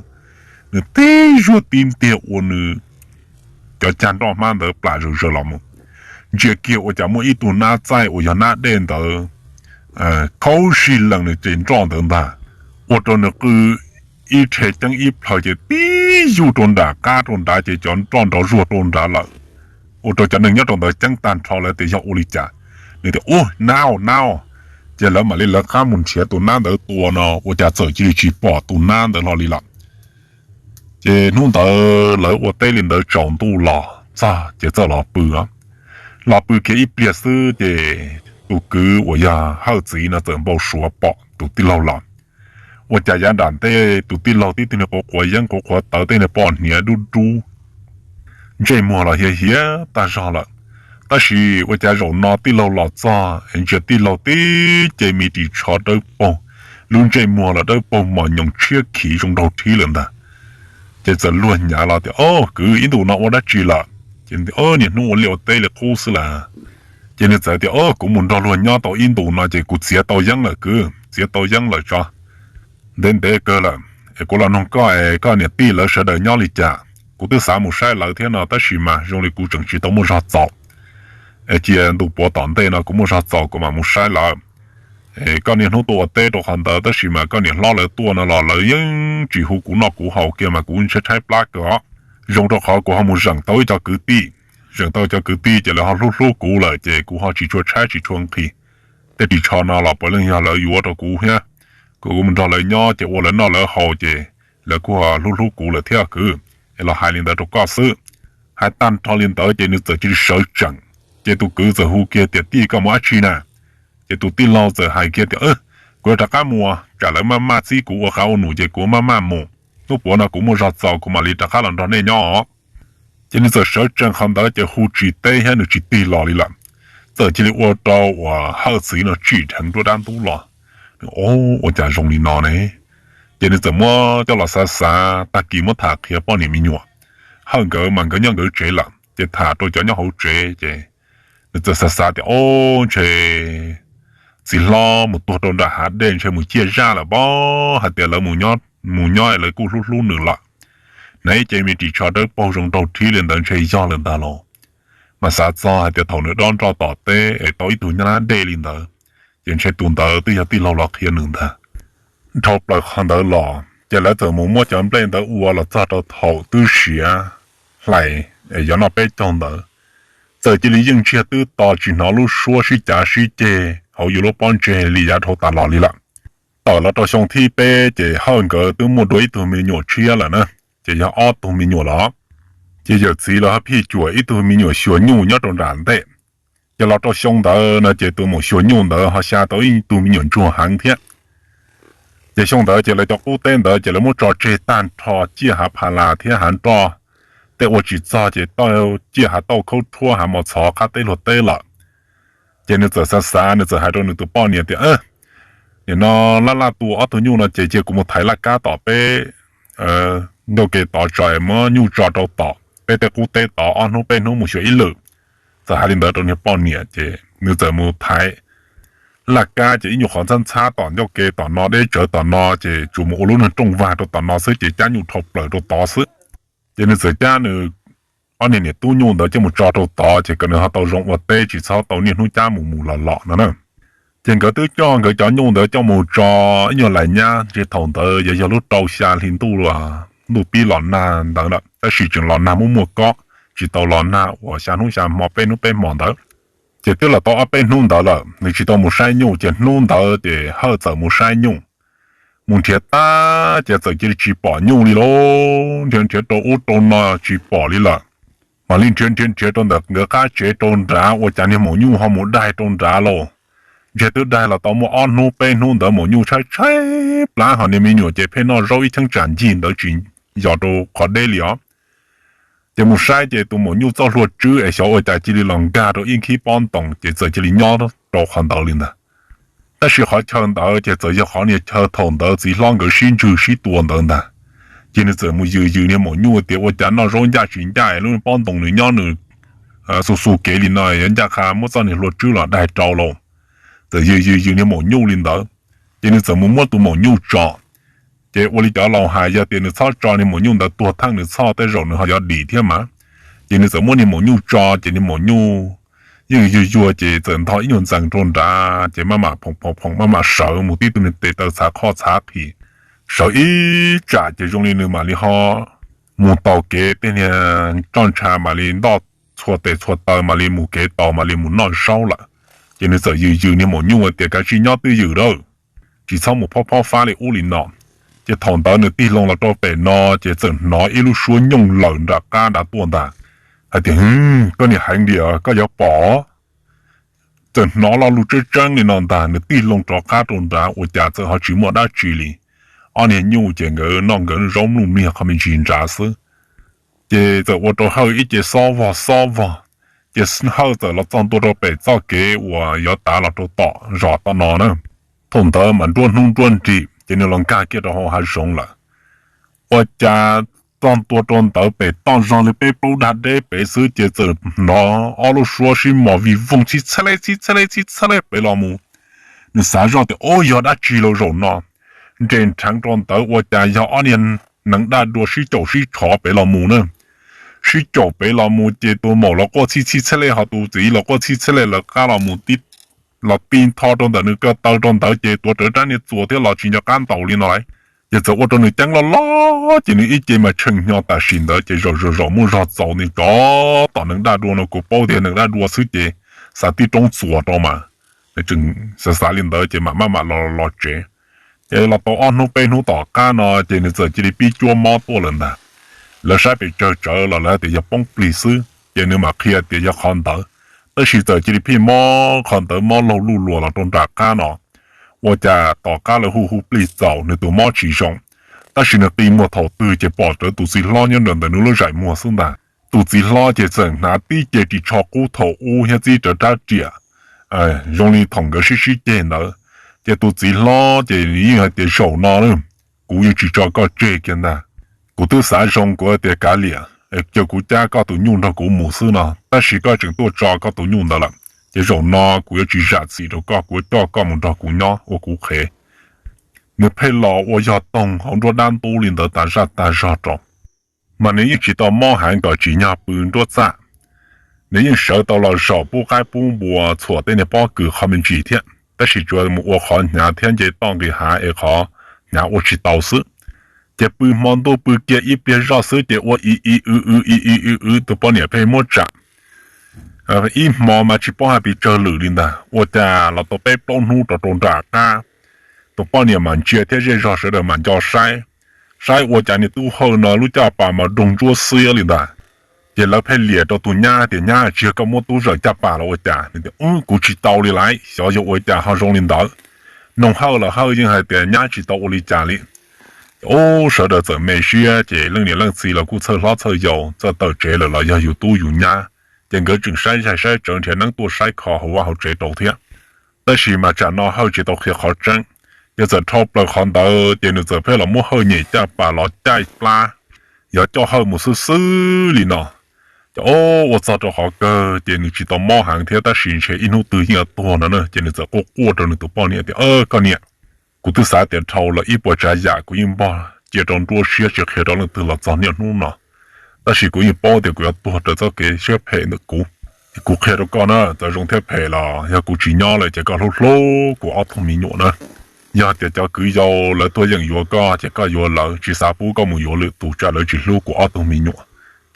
Nws tib zuag tib ntiag ua nws cov cag nroj hmab ntawd plam zawg zawg los mus. Ntsia kiag ua cas muaj ib tug nab txaij uas yog nab dej ntawd khaub zig lees nws ces nroj ntawd ntag, ua rau nws qw ib rhe ceeb ib plhaw ces tib zuag rau nram qab rau nrad ces cov nroj nrov zuag rau nrad lawm. Ua rau cov neeg nyob rau ntawd ceeb tag nrho lawv tias yog ua li cas. Nws tias, Ub, nab, nab. Ces lawv mam li lawv qab mus nrhiav tus nab ntawd tua no ua cas txawm cia li tsis pom tus nab ntawd hlo li lawm. Ces hnub ntawd lawv ua teb li ntawd tsaus ntuj los txog ces txawm los pw. Los pw kiag ib pliag xwb ces tus kwv uas yog Hawj txiv no txawm npau suav pom tus tij laug los. Ua cas yav nram ntej tus tij laug tib tug niag quav quav yeeb quav quav tawv tej niag poj hniav dub dub, ntsej muag los hiav hiav tag zog lawm. Tab sis ua cas zaum no tij laug los txog es ntsia tij laug tib ce me ris tsho dawb paug, lub ntsej muag los dawb paug mos nyoos tshiab khiv zoo nraug rhib lawm ntag. Ces txawm luag hnyav los tias, Au, kwv, ib ntus no ua dab tsi lawm? Ces, Niaj hnub ua liaj ua teb li qub xwb las. Ces nws txawm tias, Au, kuv mus nrog luag nyob tau ib ntus no ces kuv txiav tau yeeb lawm kwv, txiav tau yeeb lawm tso, ntev ntev kawg lawm es kuv los nug koj es koj niam tij lawv sawv daws nyob li cas. Kuv twb xav mus saib lawv thiab no tab sis mas zoo li kuv tseem tsis tau muaj zog txaus. Es cia ntu puav tom ntej no kuv muaj zog txaus kuv mam mus saib lawv. Koj niaj hnub tuaj ua teb rau qhov ntawd tab sis mas koj niam hlob lawv tuaj no los lawv yeej tsis hu kuv noj kuv haus kiag mas kuv tshaib tshaib plab kawg os. Zoo rau qhov kuv ho mus zeem tau ib co kwv tij, zeem tau cov kwv tij ces lawv ho hlub hlub kuv lawm ces kuv ho tsis tshua tshaib tsis tshua nqhis. Tej ris tsho no los puav leej yog lawv yuav rau kuv thiab. Kuv mus nrog lawv nyob ces ua lawv noj lawv haus ces lawv kuj hlub hlub kuv lawm thiab kwv, es los hais li ntawd rau koj xwb. Hais tag nrho li ntawd ces nws txawm cia li sawv tsees, ces tus kwv txawm hu kiag tias, Tij, koj mus dab tsi na? Ces tus tij laug txawm hais kiag tias, Kuv yuav rov qab mus, tsam lawv maj maj txib kuv ua qav ua num ces kuv maj maj mus, hnub puav no kuv muaj zog txaus kuv mam li rov qab los nrog nej nyob os. Ces nws txawm sawv tsees qhov ntawd ces hu tsis teb thiab nws tsis tig los li lawm. Txawm cia li ua rau uas Hawj txiv no tsim dheev nruab dab ntub los. Nws, Ua cas zoo li no ne? Ces nws txawm muab coj los xav xav, tag kis muab tham qhia poj niam me nyuam. Hawj nkawd mas nkawd nyob nkawd tsev lawm ces tham rau cov nyob hauv tsev ces nws txawm xav xav tias, Ob, ntshe txiv hlob mus tuag rau nram hav dej ntshe mus ciaj zaj lawm pob, hais tias lawv mus nyob lawv kuj hlub hlub nws lawm. Neb ces me ris tsho dawb paug zoo nraug rhib li ntawd ntshe yog lawm ntag los. Mas xav txog hais tias thaum nws dob nroj tom teb es tau ib tug nyab dej li ntawd, ces ntshe tus ntawd twb yog tij laug los qhia nws ntag. Dhau plaws qhov ntawd los ces lawv txawm mus muab cov nplej ntawd ua los txog rau thaum twb siav hlais es yuav noj peb caug ntawd. Txawm cia li yeej ntsiag twb to tsis hnov lub suab sib cav sib ceg hauv yus lub pob ntseg li yav dhau tas los li lawm. Tawm los rau xyoo thib peb ces Hawj nkawd twb muaj dua ib tug me nyuam tshiab lawm na, ces yog ob tug me nyuam los. Ces yawm txiv los phij cuam ib tug me nyuam xyuas nyuj nyob rau nram ntej. Ces los rau xyoo ntawd no ces tus maum xyuas nyuj ntawd ho xya tau ib tug me nyuam ntsuag heev thiab. Ces xyoo ntawd ces lawv cov qub teb ntawd ces lawv muab tso tseg tag nrho, ciaj hav pha las thiab hav nroj, tej ua tsis txog ces ciaj hav tauj khaub rhuab hav mos txhov qab teb luag teb lawm. Ces nws txawm xav xav, nws txawm hais rau nws tus poj niam tias, Nim no laj laj tua ob tug nyuj no ces cia kuv mus thaiv laj kab tom peb ncauj ke tod tso es muab nyuj tso rau tom peb tej qub teb tod, ob hnub peb hnub mus xyuas ib lwm. Txawm hais li ntawd rau niag poj niam ces nws txawm mus thaiv laj kab ces ib nyuag qhov ntxhab ntxhab tom ncauj ke tom no, deb tsawv tom no ces tsuas mus ua lub niag rooj vag rau tom no xwb ces cab nyuj dhau plaws rau tod xwb. Ces nws txawm cab nws ob niag niam tub nyuj ntawd coj mus tso rau tod ces kom nws ho tau zoo ua teb tsis txhob tau niaj hnub cab mus mus los los no na. Ces nkawd twb coj nkawd cov nyuj ntawd coj mus tso ib nyuag lais nyab, ntshe thaum ntawd yog yog lub rau xya hli ntuj, ntuj pib los nag ntawd lawm, tab sis tseem los nag muaj muaj kob, tsis tau los nag uas xya hnub xya hmo peb hnub peb hmo ntawd. Ces twb los tau ob peb hnub ntawd lawm nws tsis tau mus saib nyuj, ces hnub ntawd ces Hawj txawm mus saib nyuj. Mus nrhiav tag ces txawm cia li tsis pom nyuj li lauj, nrhiav nrhiav rau ub rau no tsis pom li lawm. Mam li nrhiav nrhiav nrhiav rau ntawm nkawd qab tsev rau nrad ua cas niag maum nyuj ho mus daig rau nrad lauj. Ntshe twb daig los tau muaj ob hnub peb hnub ntawd maum nyuj tshaib tshaib plab ho niag me nyuam ces pheej noj zaub ib cheeb tsam ncig ntawd tsis yos rau qhov deb li os. Ces mus saib ces tus maum nyuj txoj hlua tswb es xyov ua cas cia li los nkag rau ib nkhib pob ntoos ces txawm cia li nyob rau qhov ntawd li ntag. Tab sis qhov chaw ntawd ces txawm yog qhov niag chaw thaum ntawd txiv hlob nkawd sib ntswg sib tua ntawd ntag. Ces nws txawm mus yws yws niag maum nyuj tias ua cas noj zaub ncaj tsis ncaj, lub pob ntoos nws nyob nws xu xu kev li no yuav ncaj qha muab txoj niag hlua tswb los daig rau lauj. Txawm yws yws yws niag maum nyuj li ntawd, ces nws txawm mus muab tus maum nyuj tso. Ces ua li cov laus hais yog tias nws txhob tso niag maum nyuj ntawd tuag theej nws txhoj tej zaum nws ho yuav dim thiab mas. Ces nws txawm muab niag maum nyuj tso ces niag maum nyuj yeej yuag yuag ces txawm ntho ib nyuag ntxees rau nrad ces maj mam phoom phoom phoom maj mam sawv mus tib tug niag tes taw txhav qhoj txhav qhis. Sawv ib tsam ces zoo li nws mam li ho mus taug kev, tej niag roj ntsha mam li ntoj txhua tes txhua taw mam li mus kev taus mam li mus noj zaub lawm. Ces nws txawm yws yws niag maum nyuj tias kav tsij nyob twj ywm lawm, tsis txhob mus phob phob fab li ub li no. Ces thaum ntawd nws tig loo los rau pem no ces txawm hnov ib lub suab nyooj lawm nram qab nrad tuaj ntag, hais tias, Koj niag heev li, koj yuav pom. Txawm hnov lo lus tseeb tseeb li no ntag, nws tig loo rov qab rau nrad ua cas txawm ho tsis muaj dab tsi li. Ob niag nyuj ces nkawd noj nkawd zaub mluj miag qhov me ntsis nrad xwb. Ces txawm ua rau Hawj ib ce xob vog xob vog, ces Hawj txawm los txog ntua rau pem txoj kev uas yuav tav los rau tom zos tom no na. Thaum ntawd mas nruab hnub nruab nrig ces nws los nkag kiag rau hauv hav zoov lawm. Ua cas txog ntua rau ntawd pem toj zog li peb plaub dag deb pem xwb ces txawm hnov ob lub suab sib mos vij voog txhib txhab le txhib txhab le txhib txhab le pem los mus. Nws xav zoj tias, Ub, yog dab tsi los zaum no? Nres nrheev rau ntawd ua cas yog ob niag neev daj dua sib caum sib tshov pem los mus na. Sib caum pem los mus ces tus maum los quaj txhib txhib txhab le ho tus txiv los quaj txhib txhab le lawv qab los mus tib los ti ntho rau ntawm nws ko taw rau ntawd ces tuav rawv rab niag txuas thiab los tsis nco qab ntaus li no lawm. Ces txawm ua rau nws ceeb loj loj ces nws ib ce mas tshee hnyo tam sim ntawd ces zaum zaum zaum muaj zog txaus nws rov tom neev daj dua no, kuv paub tias neev daj dua xwb ces xav tib roob txuas rau mas. Nws tseem xav xav li ntawd ces mam maj mam los los tsev. Ces los tau ob hnub peb hnub tom qab no ces nws txawm cia li pib cuab mob tuaj lawm ntag. Lawv saib pes tsawg tsawv los lawv tias yog poob plig xwb, ces nws mam qhia tias yog qhov ntawd. Tab sis txawm cia li pheej mob qhov ntawd, mob laug luj luas los rau nram qab no. Ua cas tom qab lawv hu hu plig txaus nws tus mob tsis zoo, tab sis nws qi muag thaum twg ces pom rawv tus txiv hlob nyob ntawm nws lub zaim muag xwb ntag. Tus txiv hlob ces txawm hnav tib ce ris tsho qub thaum ub thiab txib rawv rab riam zoo li thaum nkawd sib sib ceg ntawd. Ces tus txiv hlob ces nws yeej hais tias, Zaum no kuv yeej tsis tso koj tseg kiag ntag. Kuv twb xav zoo kuv tias kav liam, cia kuv cab koj tus nyuj nrog kuv mus xwb no, tab sis koj tseem tuaj tso koj tus nyuj ntawd lawm. Ces zaum no kuv yuav tsis zam txim rau koj, kuv yuav coj koj mus nrog kuv nyob ua kuv qhev. Nws pheej los ua yog toog hauv nruab dab ntub li ntawd tas zaj tas zog rau. Mas nws yeej tsis tau mob heev kom tsim nyog pw nruab txaj. Nws yeej sawv tau los zaum pub qaib pub npua txhuam tej niag pob kws qhov me ntsis thiab, tab sis tsuas mus ua qhov hnyav thiab nce toj nqis hav es qhov hnyav ua tsis tau xwb. Ces pw hmo ntuj pw kiag ib pliag zoj xwb ces ua i i w w i i w w, tus poj niam pheej muab tsam. Ib hmo mas tsis paub hais pes tsawg lwm li ntag, ua cas los tau peb plaub hnub rau rau nram qab, tus poj niam mam ntsia thiab zej zog sawv daws mam nco saib. Saib ua cas niag tub hawj no lub caj pas mas doog ntsuab xiab li ntag. Ces lawv pheej liam rau tus nyab tias, Nyab, tsis yog koj muab tub zawm caj pas los ua cas? Nws tias, Kuv tsis tau li lawm, xyov yog ua cas ho zoo li ntawd. Noog hawj los hawj yeej hais tias nyab tsis tau ua li cas li. Ub, sawv daws txawm me siab ces leej niam leej txiv los kuj txhawj hlob txhawj yau, txawj tawm tsev lawm los yog yus tub yus nyab, ces nkawd tseem saib zaj saib tsawv nrhiav neeb tuaj saib kho hauv vaj hauv tsev rau thiab. Tab sis mas tsam no hawj tsis tau qhia qhov tseeb, ces txawm dhau plaws qhov ntawd ces nws txawm pheej los muab hawj nyem caj pas los caij plab, yog coj hawj mus xwb xwb li no. Ces ua txog rau qhov kawg ces nws tsis tau mob heev thiab, tab sis ntshe ib hnub twg yeej yuav tuag no na, ces nws txawm quaj quaj rau nws tus poj niam tias, Koj niam, kuv twb xav tias dhau lawm ib puas tsav yam kuv yeej npog cia rau nruab siab tsis qhia rau leej twg los txog niaj hnub no, tab sis kuv yeej paub tias kuv yuav tuag raws txoj kev siab phem ntawm kuv. Kuv qhia rau koj na, txawm zoo thiab phem los yog kuv tsis nyob lawm ces koj hlub hlub kuv ob tug me nyuam na. Yog tias cov kwv yau lawv tuaj yeem yuav koj ces koj yuav lawv, tsis xav pub koj mus yuav lwm tus tsam lawv tsis hlub kuv ob tug me nyuam.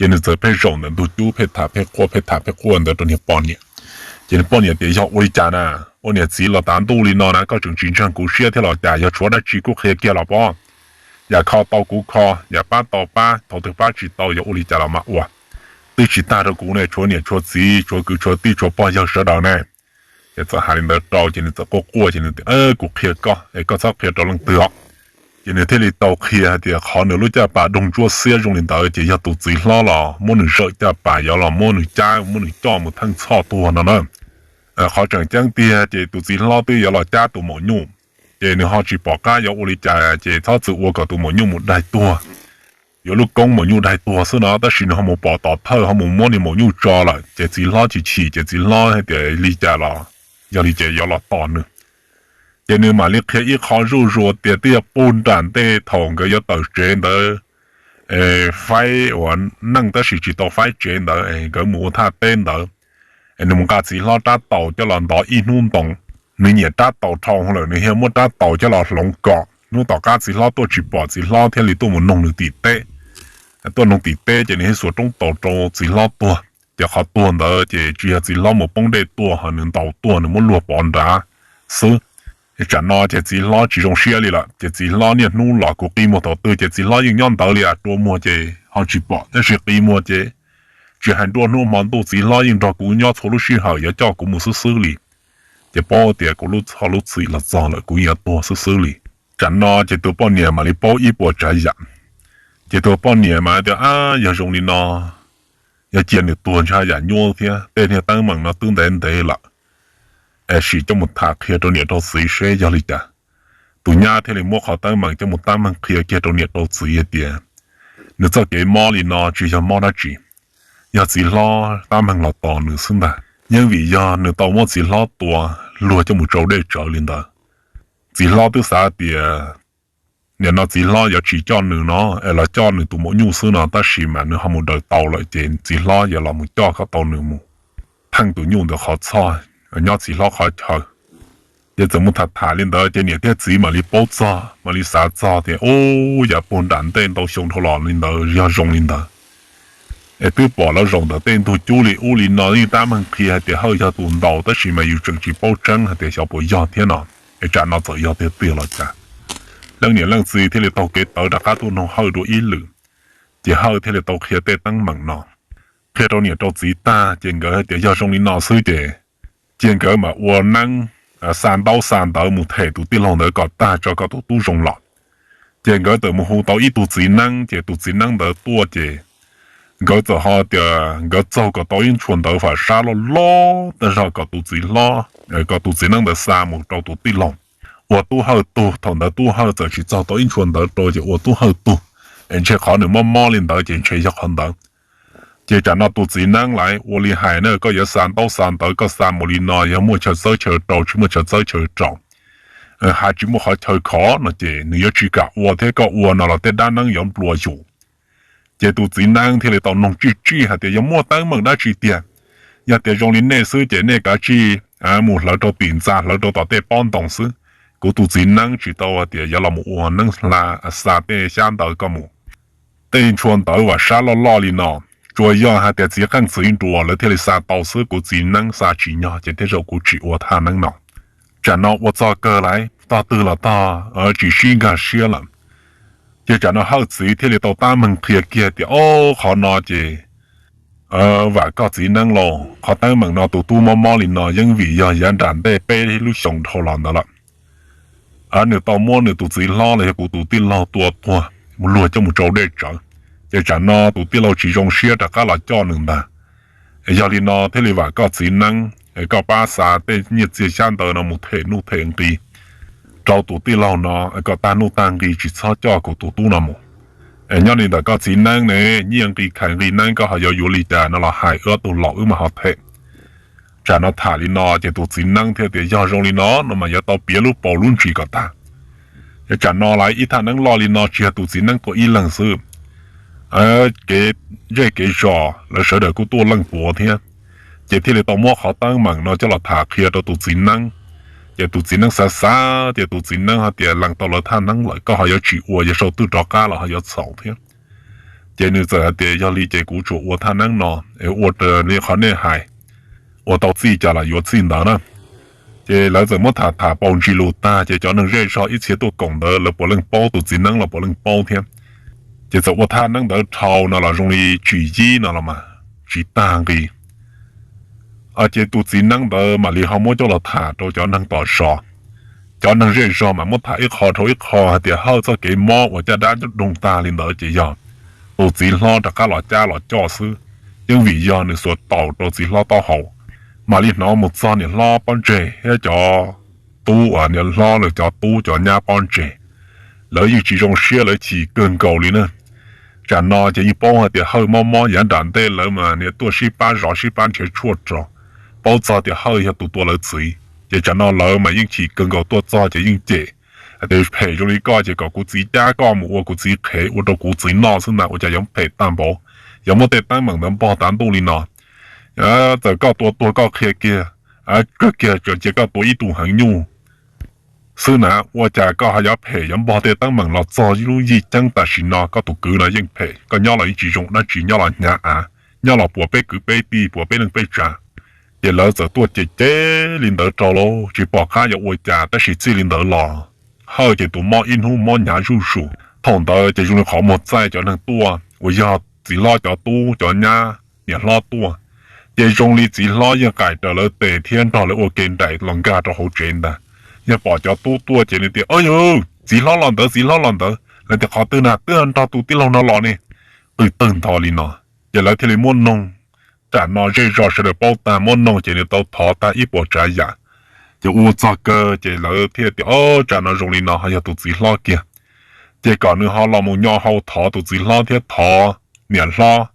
Ces nws txawm pheej zaum ntawm ntug cub pheej tham pheej quaj pheej tham pheej quaj ntawd rau niag poj niam. Ces niag poj niam tias, Yog ua li cas na? Ua niam txiv los tav ntuj li no na koj tseem tsis ntseeg kuv siab thiab los cas? Yog tshuav dab tsi kuj qhia kiag los pob. Yam kho tau kuv kho, yam pab tau pab, thaum twg pab tsis tau yuav ua li cas los mas ua. Twb tsis tag rau kuv ne, tshuav niam tshuav txiv, tshuav kwv tshuav tij, tshuav pog yawg sawv daws ne. Ces txawm hais li ntawd rau ces nws txawm quaj quaj ces nws tias, Kuv qhia koj es koj txhob qhia rau leej twg os. Ces nws thiaj li tau qhia hais tias qhov nws lub caj pas doog ntsuab xiab zoo li ntawd ces yog tus txiv hlob los muab nws zawm caj pas, yuav los muab nws cab muab nws coj mus theej txhoj tuag no na. Qhov tseem ceeb tiag ces tus txiv hlob twb yuav los cab tus maum nyuj, ces nws ho tsis pom qab yuav ua li cas ces txhob txwm ua kom tus maum nyuj mus daig tuag. Yuav lub koob maum nyuj daig tuag xwb no, tab sis nws ho mus pom tom thawj ho mus muab niag maum nyuj tso lawm ces txiv hlob chim chim ces txiv hlob hais tias li cas los yog li ces yuav los tos nws. Ces nws mam li qhia ib qho zuj zus tias twb yog puag nram ntej thaum nkawd yuav tawm tsev ntawd, faib uas neej tab sis tsis tau faib tsev ntawd nkawd mus ua thaj teb ntawd, nws mus nqa txiv hlob rab taus coj los ntov ib hnub ntoo. Nws nyiam rab taus dhau lawm nws thiaj muab rab taus coj los hloov kom hnub tom qab txiv hlob tuaj tsis pom txiv hlob thiaj li tuaj mus noog nws tim teb. Tuaj noog tim teb ces nws thiaj xuas roob taus rau txiv hlob tuag. Ces qhov tuag ntawd ces tsis yog txiv hlob mus poob dej tuag ho nws ntaus tuag nws muab luag pov nrad xwb. Tsam no ces txiv hlob tsis zoo siab li lawm ces txiv hlob niaj hnub los kuv qi muag thaum twg ces txiv hlob yeej nyob ntawd li, rua muag ces ho tsis pom, tab sis qi muag ces tsis hais nruab hnub hmo ntuj txiv hlob yeej nrog kuv nyob txhua lub sij hawm yuav coj kuv mus xwb xwb li. Ces paub tias kuv lub txhoj lub txim los txog lawm kuv yeej yuav tuag xwb xwb li. Tsam no ces tus poj niam mam li paub ib puas tsav yam. Ces tus poj niam mas tias, Ab, yog zoo li no, yog cia nws tuag ntshe yam nyuaj thiab, tej niag teeb meem no twb ntev ntev lawm, es sim coj mus tham qhia rau niam rau txiv seb yog li cas. Tus nyab thiaj li muab qhov teeb meem coj mus tab meeg qhia kiag rau niam rau txiv hais tias nws txoj kev mob li no tsis yog mob dab tsi, yog txiv hlob tab meeg los tos nws xwb ntag. Yeej vim yog nws tau muab txiv hlob tua luag coj mus tsau dej tsawv li ntawd. Txiv hlob twb xav tias nim no txiv hlob yuav tsis coj nws no es los coj nws tus maum nyuj xwb no, tab sis mas nws ho mus daws tau lawm ces txiv hlob yuav los mus coj kom tau nws mus theej tus nyuj ntawd qhov txhoj, nyob txiv hlob qhov chaw. Ces txawm mus tham tham li ntawd ces niam thiab txiv mam li paub txog, mam li xav txog tias, Ub, yav puag nram ntej ntau xyoo dhau los li ntawd yog zoo li ntawd, es twb pom lawv zaum ntawm tej ntug cub li ub li no yeej tab meeg qhia hais tias Hawj yog tus ntaus, tab sis mas yus tseem tsis paub tseeb hais tias xyov puas yog thiab no, es tsam no txawm yog tiag tiag los cas. leej niam leej txiv thiaj li taug kev tawv rov qab tuaj noog Hawj dua ib lwm. Ces Hawj thiaj li tau qhia tej teeb meem no qhia rau niam rau txiv tag, ces nkawd hais tias yog zoo li no xwb ces cia nkawd mam ua neeb xa ntaub xa ntawv mus them tus tij laug ntawd kom tag tso kom tus tub zoo los. Ces nkawd txawm mus hu tau ib tug txiv neeb, ces tus txiv neeb ntawd tuaj ces nkawd txawm ho tias nkawd txaug kom tau ib ntshua ntawv fam sab loj loj tag zog kom tus txiv hlob, kom tus txiv neeb ntawd xa mus rau tus tij laug ua tub Hawj tug. Thaum ntawd tub Hawj txawm tsis txaug tau ib ntshua ntawv rau ces ua tub Hawj tug, es ntshe qhov nws mob mob li ntawd ces ntshe yog qhov ntawd. Ces tsam no tus txiv neeb lawv ua li hais na, koj yuav xa ntaub xa ntawv koj xa mus li no yog muaj chaw txawb chaw rau tsis muaj chaw txawb chaw rau, hais tsis muaj qhov chaw khov no ces nws yuav tsis kam ua thiab, koj ua no los tej dab neeb yuav nplua yus. Ces tus txiv neeb thiaj li tau noog tsij tsij hais tias yog muaj teeb meem dab tsi tiag, yog tias zoo li nej xwb ces nej kav tsij mus hlawv rau tim ntxa hlawv rau tom tej pob ntoos xwb. Kuv tus txiv neeb tsis tau hais tias yuav los mus ua neeb hla xa tej xyab ntawv koj mus tej ntshua ntawv vam sab loj loj li no. Tsuas yog hais tias txiv qeej txiv nruas lawv thiaj li xa tau xwb, kuv txiv neeb xa tsis nyog ces tej zaum kuv tsis ua thaj neeb no. Tsam no ua txog kawg lawm, tog twg los tog tsis sib nkag siab lawm. Ces tsam no Hawj txiv thiaj li tau tab meeg qhia kiag tias, o, qhov no ces vam koj txiv neeb lauj, qhov teeb meem no tus tub mob mob li no yeej vim yog yav nram ntej peb lub xyoos dhau los ntawd lawm. Nws tau muab nws tus txiv hlob los yog kuv tus tij laug tua tuag mus luag coj mus tsau dej tsawv, ces tsam no tus tij laug tsis zoo siab rov qab los coj nws ntag. Yog li no thiaj li vam koj txiv neeb, koj pab xa tej nyiaj txiag xyab ntawv no mus them nuj them nqi rau tus tij laug no kom tag nuj tag nqi tsis txhob coj kuv tus tub no mus. Nyob li ntawm koj txiv neeb ne, nyiaj nqi khais nqi neeb koj ho yuav yuav li cas no los hais wb ob tug laus wb mam ho them. Tsam no tham li no ces tus txiv neeb thiaj tias yog zoo li no no mas yuav tau piav lub paus lub ntsis kom tag. Tsam no lawv ib thaj neeb loj li no tsis yog tus txiv neeb tua ib leeg xwb, kev zej kev zos lawv sawv daws kuj tuaj leej puav thiab. Ces thiaj li tau muab qhov teeb meem no coj los tham qhia rau tus txiv neeb. Ces tus txiv neeb xav xav ces tus txiv neeb hais tias lees tau lawv thaj neeb lawm koj ho yuav tsis ua, yog sau twj rov qab los ho yuav txhaum thiab. Ces nws txawm hais tias yog li ces kuv tsuas ua thaj neeb no es ua raws li qhov nej hais, ua tau txij cas los yuav txij ntawd na. Ces lawv txawm muab tham tham paus ntsis lus tag ces cov neeg zej zog ib txhia tuaj koom ntawd lawv puav leej paub, tus txiv neeb los puav leej paub thiab. Ces txawm ua thaj neeb ntawd dhau no los zoo li tsib yib no los mas tsis tag nqi. Ces tus txiv neeb ntawd mam li ho muab coj los tham rau cov neeg tom zos. Cov neeg zej zog mas muab tham ib qho dhau ib qho hais tias Hawj txoj kev mob uas caj dab doog tag li ntawd ces yog tus txiv hlob rov qab los cab los coj xwb, yeej vim yog nws xuas taus rau txiv hlob taub hau. Mam li hnov mus txog niam hlob pob ntseg thiab cov tub uas niam hlob lawv cov tub cov nyab pob ntseg, lawv yeej tsis zoo siab, lawv chim kawg nkaus li na. Tsam no ces yeej paub hais tias Hawj mob mob yav nram ntej lawv mas niam tuaj sib pab zov sib pab nrhiav tshuaj rau, paub txog tias Hawj yog tus tua lawv txiv. Ces tsam no lawv mas yeej chim kawg nkaus, tuaj txog ces yeej cem hais tias phem zoo li koj ces kom kuv txiv cab koj mus ua kuv txiv qhev ua rau kuv txiv noj xwb ntag, ua cas yuav phem tag npaum, yuav muab tej teeb meem ntawd npog tav ntuj li no. Txawm koj tua tuag koj qhia kiag, kawg kiag tseem cia koj tua ib tug heev nyuj xwb na, ua cas koj ho yuav phem yuav npog tej teeb meem los txog lub yij ceeb tam sim no, koj tus kwv no yeej phem, koj nyob los yeej tsis zoo dab tsi, nyob los hnyav av, nyob los puas peb kwv peb tij puas peb neej peb tsav. Ces lawv txawm tuaj cem cem li ntawd rau lauj, tsis pom qab yuav ua cas tab sis txij li ntawd los Hawj ces tus mob ib hnub mob hnyav zuj zus. Thaum ntawd ces zoo li qhov muag txaij cov neeg tuaj uas yog txiv hlob cov tub cov nyab niam hlob tuaj, ces zoo li txiv hlob yeej qaim raws lawv tes thiab nrog lawv ua ke nraim los nkag rau hauv tsev ntag. Yog pom cov tub tuaj ces nws tias, o yog txiv hlob los ntawd, txiv hlob los ntawd. Lawv tias qhov twg na, twb nrog tus tij laug no los ne. Qw tawg ntho li no, ces lawv thiaj li muab noog. Tsam no zej zos sawv daws paub tag, muab noog ces nws tau thov tag ib puas tsav yam. Ces ua txog kawg ces lawv thiaj tias, o, tsam no zoo li no ho yog tus txiv hlob kiag. Ces kom nws ho los mus nyo hau thov tus txiv hlob thiab thov niam hlob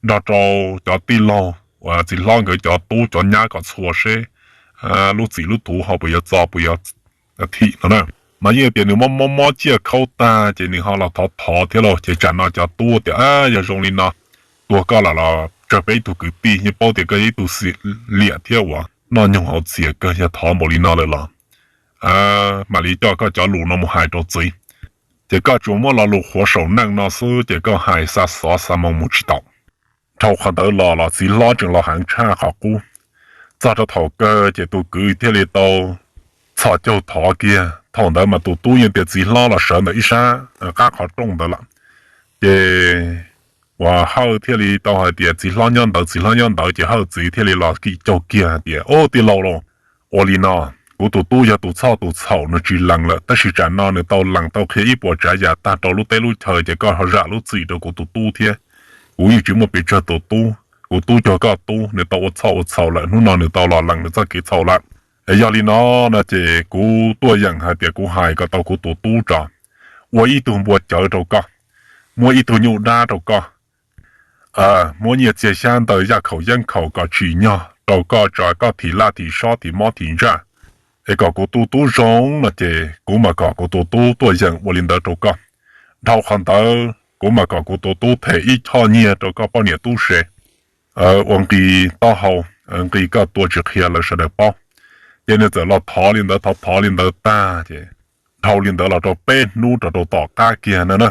nrog rau cov tij laug uas txiv hlob nkawd cov tub cov nyab kom txhua seb lub txim lub tuv ho puas yuav txo puas yuav thim no na. Mas yeej tias nws mob mob mob ciaj khaub tag ces nws ho los thov thov thiab lauj. Ces tsam no cov tub tias, yog zoo li no, tuag koj los los tsawg peb ib tug kwv tij, yeej paub tias koj yog ib tug xim liam thiab uas noj nyoog hauv txias kawg, yog thov npaum li no lawm los mam li coj koj cov lus no mus hais rau txiv. Ces koj tsuas muab lo lus qhuav saum neej no xwb ces koj hais xa xov xa moo mus tsis tau. Dhau qhov ntawd los los txiv hlob tseem los heev tshaj qhov qub. Txog rau thaum kawg ces tus kwv thiaj li tau txhos caug thov kiag Thaum ntawd mas tus tub yeej tias txiv hlob los sawv ntawm ib sab qab qhov rooj ntawd lawm. Ces uas Hawj thiaj li tau hais tias txiv hlob nyob ntawd, txiv hlob nyob ntawd, ces Hawj txiv thiaj li los kim caug kiag hais tias, Ub, tij laug lauj, ua li no, kuv tus tub yog tus txhoj tus txhaum, nws tsis lees lawm, tab sis tsam no nws tau lees tau qhia ib puas tsav yam tag rau lub teb lub chaw, ces koj ho zam lub txim rau kuv tus tub thiab. Kuv yeej tsis muaj pes tsawg tus tub, kuv tub cuag koj tub, nws tau ua txhoj ua txhaum lawm, hnub no nws tau los lees nws txoj kev txhaum lawm. Es yog li no no ces kuv tuaj yeem hais tias kuv hais kom tau kuv tus tub tso, ua ib tug npua cawv rau koj, muab ib tug nyuj dab rau koj, muab nyiaj txiag xyab ntawv yaj khaum yeeb khaum kom tsim nyog rau koj tso, koj thim laj thim sob thim mob thim ntsaj, es kom kuv tus tub zoo no ces kuv mam kom kuv tus tub tuaj yeem ua li ntawd rau koj. Dhau qhov ntawd kuv mam kom kuv tus tub them ib choj nyiaj rau koj poj niam tub se, ua nqi taub hau, nqi koj tua tsis qhia lawv sawv daws paub. Ces nws txawm los thov li ntawd, thov thov li ntawd tag ces dhau li ntawd los rau peb hnub rau rau tom qab kiag no na,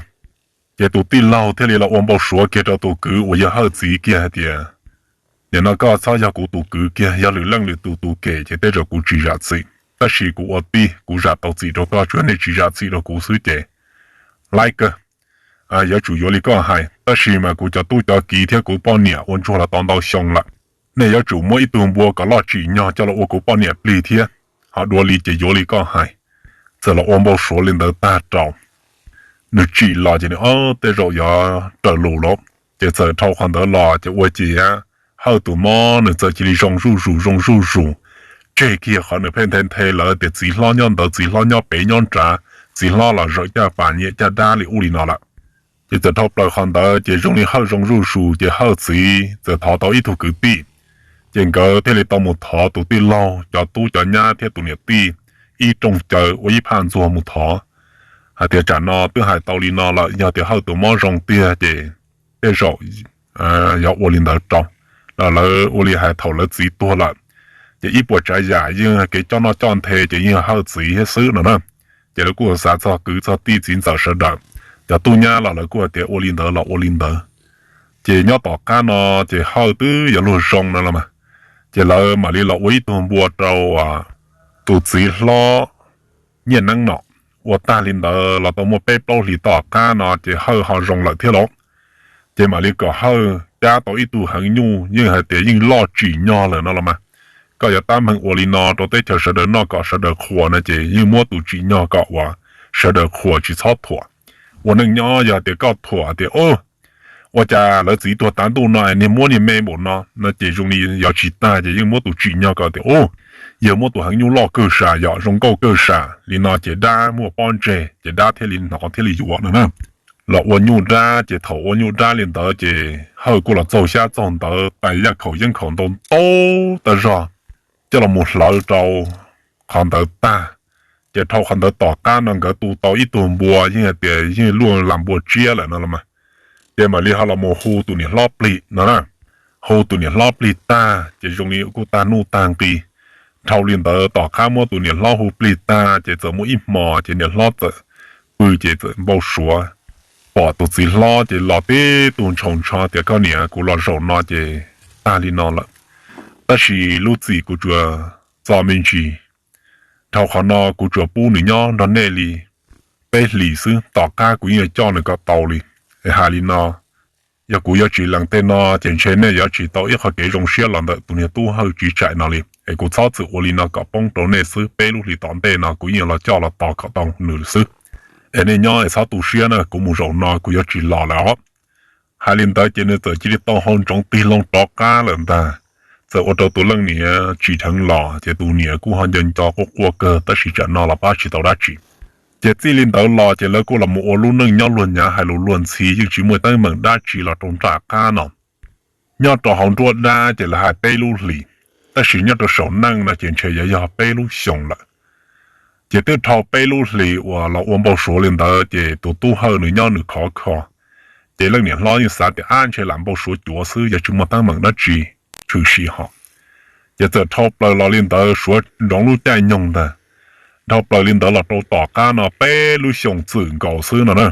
ces tus tij laug thiaj li los ua npau suav kiag rau tus kwv uas yog Hawj txiv kiag hais tias, Nim no koj txhob yog kuv tus kwv kiag, yog lwm leej lwm tus tus kem ces tej zaum kuv tsis zam txim, tab sis kuv ua tij kuv zam tau txim rau koj, tsuas nej tsis zam txim rau kuv xwb ces laib kawg. Yuav tsum yuav li koj hais, tab sis mas kuv cov tub cov kiv thiab kuv poj niam ua ntsuag los tau ntau xyoo lawm, nej yuav tsum muab ib tug npua kom loj tsim nyog coj los ua kuv poj niam plig thiab. Ho dua li ces yuav li koj hais. Txawm los ua npau suav li ntawd tag rau, nws tsim los ces nws, o, tej zaum yuav raws lus lauj. Ces txawm dhau qhov ntawd los ces ua ciav Hawj tus mob nws txawm cia li zoo zuj zus zoo zuj zus, tseg kiag qhov nws pheej nthe nthe lawv tias txiv hlob nyob ntawd, txiv hlob nyob pem nyob nrad, txiv hlob los zaum caj pas nyiam caj dab li ub li no lawm. Ces txawm dhau plaws qhov ntawd ces zoo li Hawj zoo zuj zus ces Hawj txiv txawm thov tau ib tug kwv tij, ces nkawd thiaj li tau mus thov tus tij laug cov tub cov nyab thiab tus niam tij ib rooj caw ua ib phaj ntxuag mus thov hais tias tsam no twb hais tau li no lawm, yog tias Hawj tus mob zoo tiag ces tej zaum yuav ua li ntawd rau. Los lawv ua li hais thaum lawv txiv tuag lawm, ces ib puas tsav yam yeej kev coj noj coj nthe ces yeej Hawj txiv thiab xwb no na. Ces lawv kuj xav txog kwv txog tij txiv ntxawm sawv daws, cov tub nyab los lawv kuj hais tias ua li ntawd los ua li ntawd. Ces nyob tom qab no ces Hawj twb yuav luag zoo no los mas, ces lawv mam li los ua ib tug npua rau tus txiv hlob Nyiaj Neeb no. Ua tag li ntawd los tau muaj peb plaub hlis tom qab no ces Hawj ho zoo lawm thiab lauj. Ces mam li kom Hawj cab tau ib tug heev nyuj yeej hais tias yeej loj tsim nyog lawm no los mas, koj yuav tab meeg ua li no rau teb chaws sawv daws noj kom sawv daws qhuas no ces yeej muab tus tsim nyog kom uas sawv daws qhuas tsis txhob thuam. Ua neej nyob yog tias koj thuam tias, ua cas lawv txiv tuag tav ntuj no niag muab niag me npaum no no ces zoo li yuav tsis tag ces yeej muab tus tsim nyog kom tias, u, yawg muab tus heev nyuj loj kawg sam, yog zoo nkauj kawg sam li no ces dab muaj pob ntseg ces dab thiaj li hnov thiaj li yuav no na. Los ua nyuj dab ces thaum ua nyuj dab li ntawd ces Hawj kuj los txaug xyab txaug ntawv tais yaj khaum yeeb khaum ntau ntau tas zog coj los mus hlawv rau qhov ntawd tag. Ces dhau qhov ntawd tom qab no nkawd tu tau ib tug npua yeej hais tias yeej luaj lam npua tsiab lawm no los mas, ces mam li ho los mus hu tus niam hlob plig no na. Hu tus niam hlob plig tag ces zoo li kuj tag nuj tag nqi. Dhau li ntawd tom qab muab tus niam hlob hu plig tag ces txawm muaj ib hmo ces niam hlob txawm pw ces txawm npau suav pom tus txiv hlob ces los tib tug ntshaus ntsho tias, koj niam, kuv los zaum no ces tag li no lawm, tab sis lub txim kuv tsuas txo me ntsis. Dhau qhov no kuv tsuas pub nws nyob nrog nej li peb hlis xwb, tom qab kuv yeej yuav coj nws kom tau li. Es hais li no, yog kuv yuav tsis lees tej no ces ntshe nej yuav tsis tau ib qho kev zoo siab los ntawm tus niag tub Hawj Tsiv Tsaim no li. Es kuv txhob txwm ua li no kom poob rau nej xwb, peb lub hlis tom ntej no kuv yeej yuav los coj los tos kom tau nws xwb. Es nej nyob es txhob tu siab na, kuv mus zaum no kuv yuav tsis los lawm os. Hais li ntawd ces nws txawm cia li tau hau ntsoov tig loo rov qab lawm ntag. Txawm ua rau tus leej niam tsim dheev los ces tus niam kuj ho nco nco quaj quaj kawg tab sis tsam no los pab tsis tau dab tsi. Ces txij li ntawd los ces lawv kuj los mus ua lub neej nyob luag nyav hais lus luag ntxhi, yeej tsis muaj teeb meem dab tsi los rau nram qab no. Nyob rau hauv nruab dab ces lawv hais peb lub hlis, tab sis nyob rau saum neej no ces ntshe yuav yog peb lub xyoos lawm. Ces twb dhau peb lub hlis uas los ua npau suav li ntawd ces tus tub Hawj nws nyob nws khov kho. Ces leej niam hlob yeej xav tias, ab, ntshe lam npau suav cuav xwb, yog tsis muaj teeb meem dab tsi tshwm sim hos. Ces txawm dhau plaws los li ntawd suav ntsoov lub caij nyoog ntag. Dhau plaws li ntawd los rau tom qab no peb lub xyoos txwm nkaus xwb no na,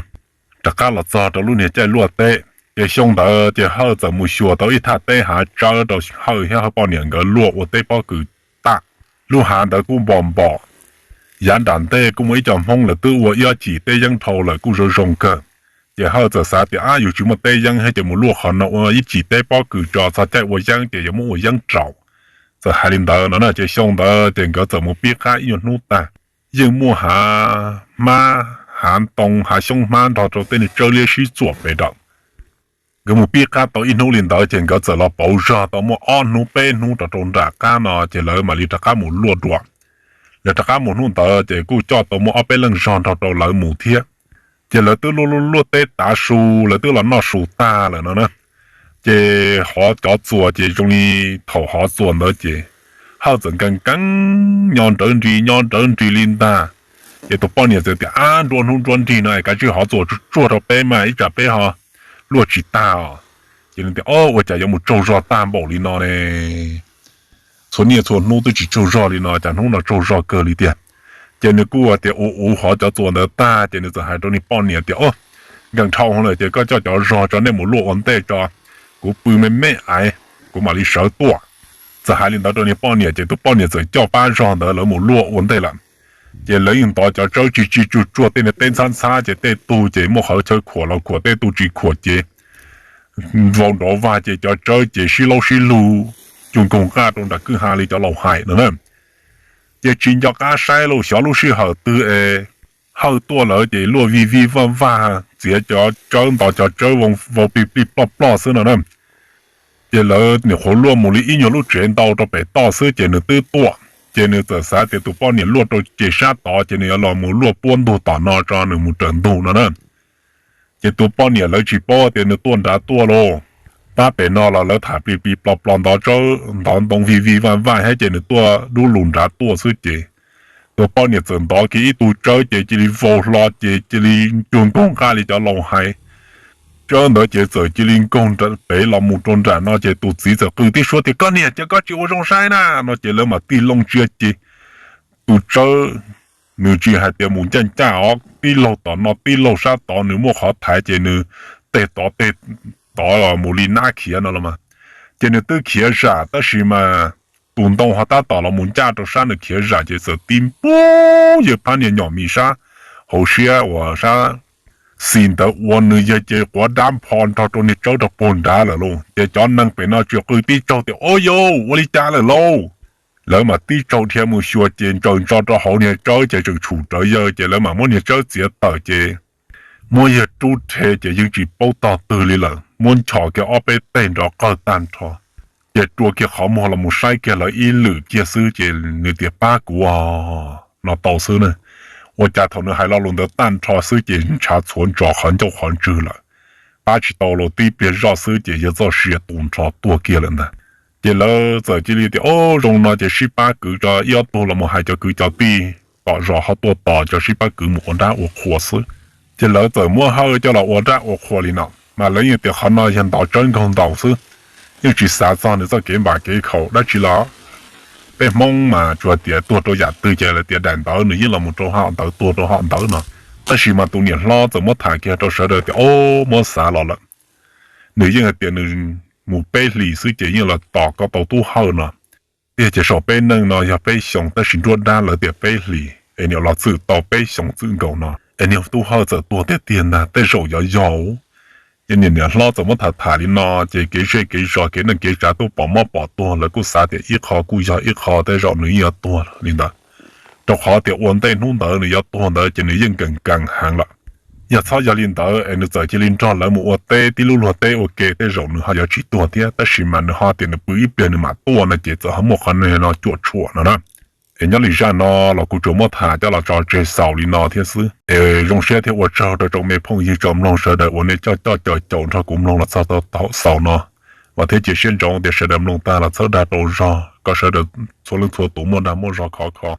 rov qab los txog rau lub niag caij luaj teb. Ces xyoo ntawd ces Hawj txawm mus xyuas tau ib thaj teb hav tsawb rau Hawj thiab Hawj poj niam nkawd luaj ua teb pob kws tag. Lub hav ntawd kuj npom npom, Yav nram ntej kuj muaj ib co Hmoob lawv twb ua ib ob cim teb yeeb dhau lawm kuj zoo zoo kawg. Ces Hawj txawm xav tias, ab, yus tsis muaj teb yeeb thiab ces mus luaj qhov no ua ib cim teb pob kws tso, txog caij ua yeeb ces yuav muab ua yeeb raus. Txawm hais li ntawd no na, ces xyoo ntawd ces nkawd txawm mus pib qab ib nyuag hnub tag, yeej muaj hav hmab, hav ntoo, hav xyoob hmab nrog rau tej niag tsawb liab sib txuam pes daws. Nkawd mus pib qab tau ib hnub li ntawd ces nkawd txawm los pauv zog tau muaj ob hnub peb hnub rau rau nram qab no ces lawv mam li rov qab mus luaj dua. Lawv rov qab mus hnub ntawd ces kuj coj tau muaj ob peb leej zog nrog rau lawv mus thiab. Ces lawv twb luaj luaj teb tav su, lawv twb los noj su tag lawm no na. Ces hov cov txuas ces zoo li thaum hov txuas ntawd ces Hawj txawm nkees nkees nyob nrawv nrig nyob nrawv nrig li ntag. Ces tus poj niam txawm tias, ab, nruab hnub nruab nrig no es kav tsij hov txuas tsuag rau peb mas ib tsam peb ho luaj tsis tag os. Ces nws tias, o, ua cas yuav mus tsaug zog tag npaum li no ne? Txhua niaj txhua hnub twb tsis tsaug zog li no, cas hnub no tsaug zog kawg li tiag. Ces nws kuj tias ua ua hov cov txuas ntawd tag ces nws txawm hais rau niag poj niam tias, o, nkees dhau lawm ces koj coj cov zog tso, nej mus luaj ua ntej tso, kuv pw me me ais, kuv mam li sawv tuaj. Txawm hais li ntawd rau niag poj niam ces tus poj niam txawm coj pab zog ntawd lawv mus luaj ua ntej lawm. Ces lawv yeej ntov cov tsawb tsis tsis tsuag tsuag, tej niag teb ntxhab ntxhab ces tej tug ces muaj qhov chaw khuam los khuam, tej tug tsis khuam ces vau nrov vag ces cov tsawb ces sib laub sib lug cuag nkaug nqaj rau nram kwj ha li cov laus hais no na. Ces tsis nco qab saib los xyov lub sij hawm twg es Hawj tuaj lawm ces luaj vij vij vaj vaj, txiav cov tsawb, ntov cov tsawb vau plig plig ploj ploj xwb no na. Ces lawv nyuam qhuav luaj mus li ib nyuag lub tsev ntau rau pem toj xwb ces nws twb tuaj. Ces nws txawm xav tias tus poj niam luaj rau ces sab tod ces nws yuav los mus luaj puab ntug tom no tso nws mus raws ntug no na. Ces tus poj niam lawv tsis paub tias nws tuaj nrad tuaj lauj. Pab pem no los lawv tham plig plig ploj ploj, ntov tsawb ntov ntoo vij vij vaj vaj thiab ces nws tuaj dub lug nrad tuaj xwb ces tus poj niam txawm ntov kiag ib tug tsawb ces cia li vau hlo ces cia li cuag nkaug nqaj li cov laus hais. Tsawb ntawd ces txawm cia li nkaug pem los mus rau nram no ces tus txiv txawm qw tib suab tias, koj niag, cas koj tsis ua zoo saib na no ces lawv mam tig loo ntsia ces tus tsawb nws tsis hais tias mus ncaj ncaj os, tib laug tom no tib laug sab tod, nws muaj qhov thaiv ces nws tej tod tej tod mus li nab khiav no los mas. Ces nws twb khiav zam tab sis mas tus ntoo ho tab tom los mus ncaj rau sab nws khiav zam ces txawm tib npuj yawg phab niag nyom mis sab hauv siab uas sab xis ntawd ua nws yawg ces quav dab npho nrog rau niag tsawb rau puag nrad lawm lauj. Ces cov neeg pem no tsuas qw tib tsaug tias, ua yau, ua li cas lawm lauj? Lawv mam tib tsaug dhia mus xyuas ces ntsaws ntso rau hauv niag tsawb ces tseem tshum rawv yawg ces lawv mam muab niag tsawb txiav tawm ces muab yawg rub rhe ces yeej tsis paub tog twg li lawm, muab nchos kiag ob peb teg nrov qawg tag nrho. Ces rua kiag qhov muag los mus saib kiag lawv ib lwm kiag xwb ces nws tias, pab kuv no tau xwb na. Ua cas thaum nws hais lo lus ntawd tag nrho xwb ces ntshav txhuav ntsos qhov ncauj qhov ntswg lawm. Pab tsis tau los tib pliag zoj xwb ces yawg txoj sia tu nrho tuag kiag lawm ntag. Ces lawv txawm cia li tias, o, zoo no ces sib pab kwv tso, ib ob tug los mus hais cov kwv cov tij tom zos ho tuaj tos cov sib pab kwv mus ua dab ua qhua xwb. Ces lawv txawm muab Hawj coj los ua dab ua qhua li no, mas lawv yeej tias qhov no yog ntov tsawb nkaug ntaus xwb, yeej tsis xav txog nws txoj kev npam kev khaum dab tsi los. Peb Hmoob mas tsuas tias tuag rau yam twg ces lawv tias daim ntawd nws yeej los mus rau hom ntawd, tuag rau hom ntawd no. Tab sis mas tus niam hlob txawm muab tham kiag rau sawv daws tias, o, muab xav los lawm, nws yeej hais tias nws mus peb hlis xwb ces yeej los tos ko tau tub Hawj no. Tiag ces saum peb neej no yog peb xyoos tab sis nruab dab lawv tias peb hlis es niam los txwm tau peb xyoos txwm nkaus no es niag tub Hawj txawm tuag tiag tiag ntag, tej zaum yuav yog. Ces niam niam hlob txawm muab tham tham li no ces kev zej kev zos kev neej kev tsav twb pom mob pom tuag, lawv kuj xav tias ib qho kuj yog ib qho, tej zaum nws yeej yuav tuag li ntawd, rau qhov tias ua ntej hnub ntawd nws yuav tuag ntawd ces nws yeej nkees nkees heev lawm. Yog txhob yog li ntawd es nws txawm cia li nrog lawv mus ua teb tib lub luag teb ua ke, tej zaum nws ho yuav tsis tuag thiab, tab sis mas nws ho tias nws pw ib pliag nws mam tuaj no ces txawm ho muaj qhov niag no cuam tshuam no na. Es nyob li zaj no los kuv tsuas muab tham coj los tso tseg xaus li no thiab xwb es zoo siab thiab ua tsaug rau tsoom me phooj ywg tsoom mloog sawv daws uas nej coj coj caum caum nrog kuv mloog los txog thaum xaus no. Vam thiab cia siab ntsoov tias sawv daws mloog tag los txhawb dag rau zog kom sawv daws txhua leej txhua tus muaj dag muaj zog khov kho.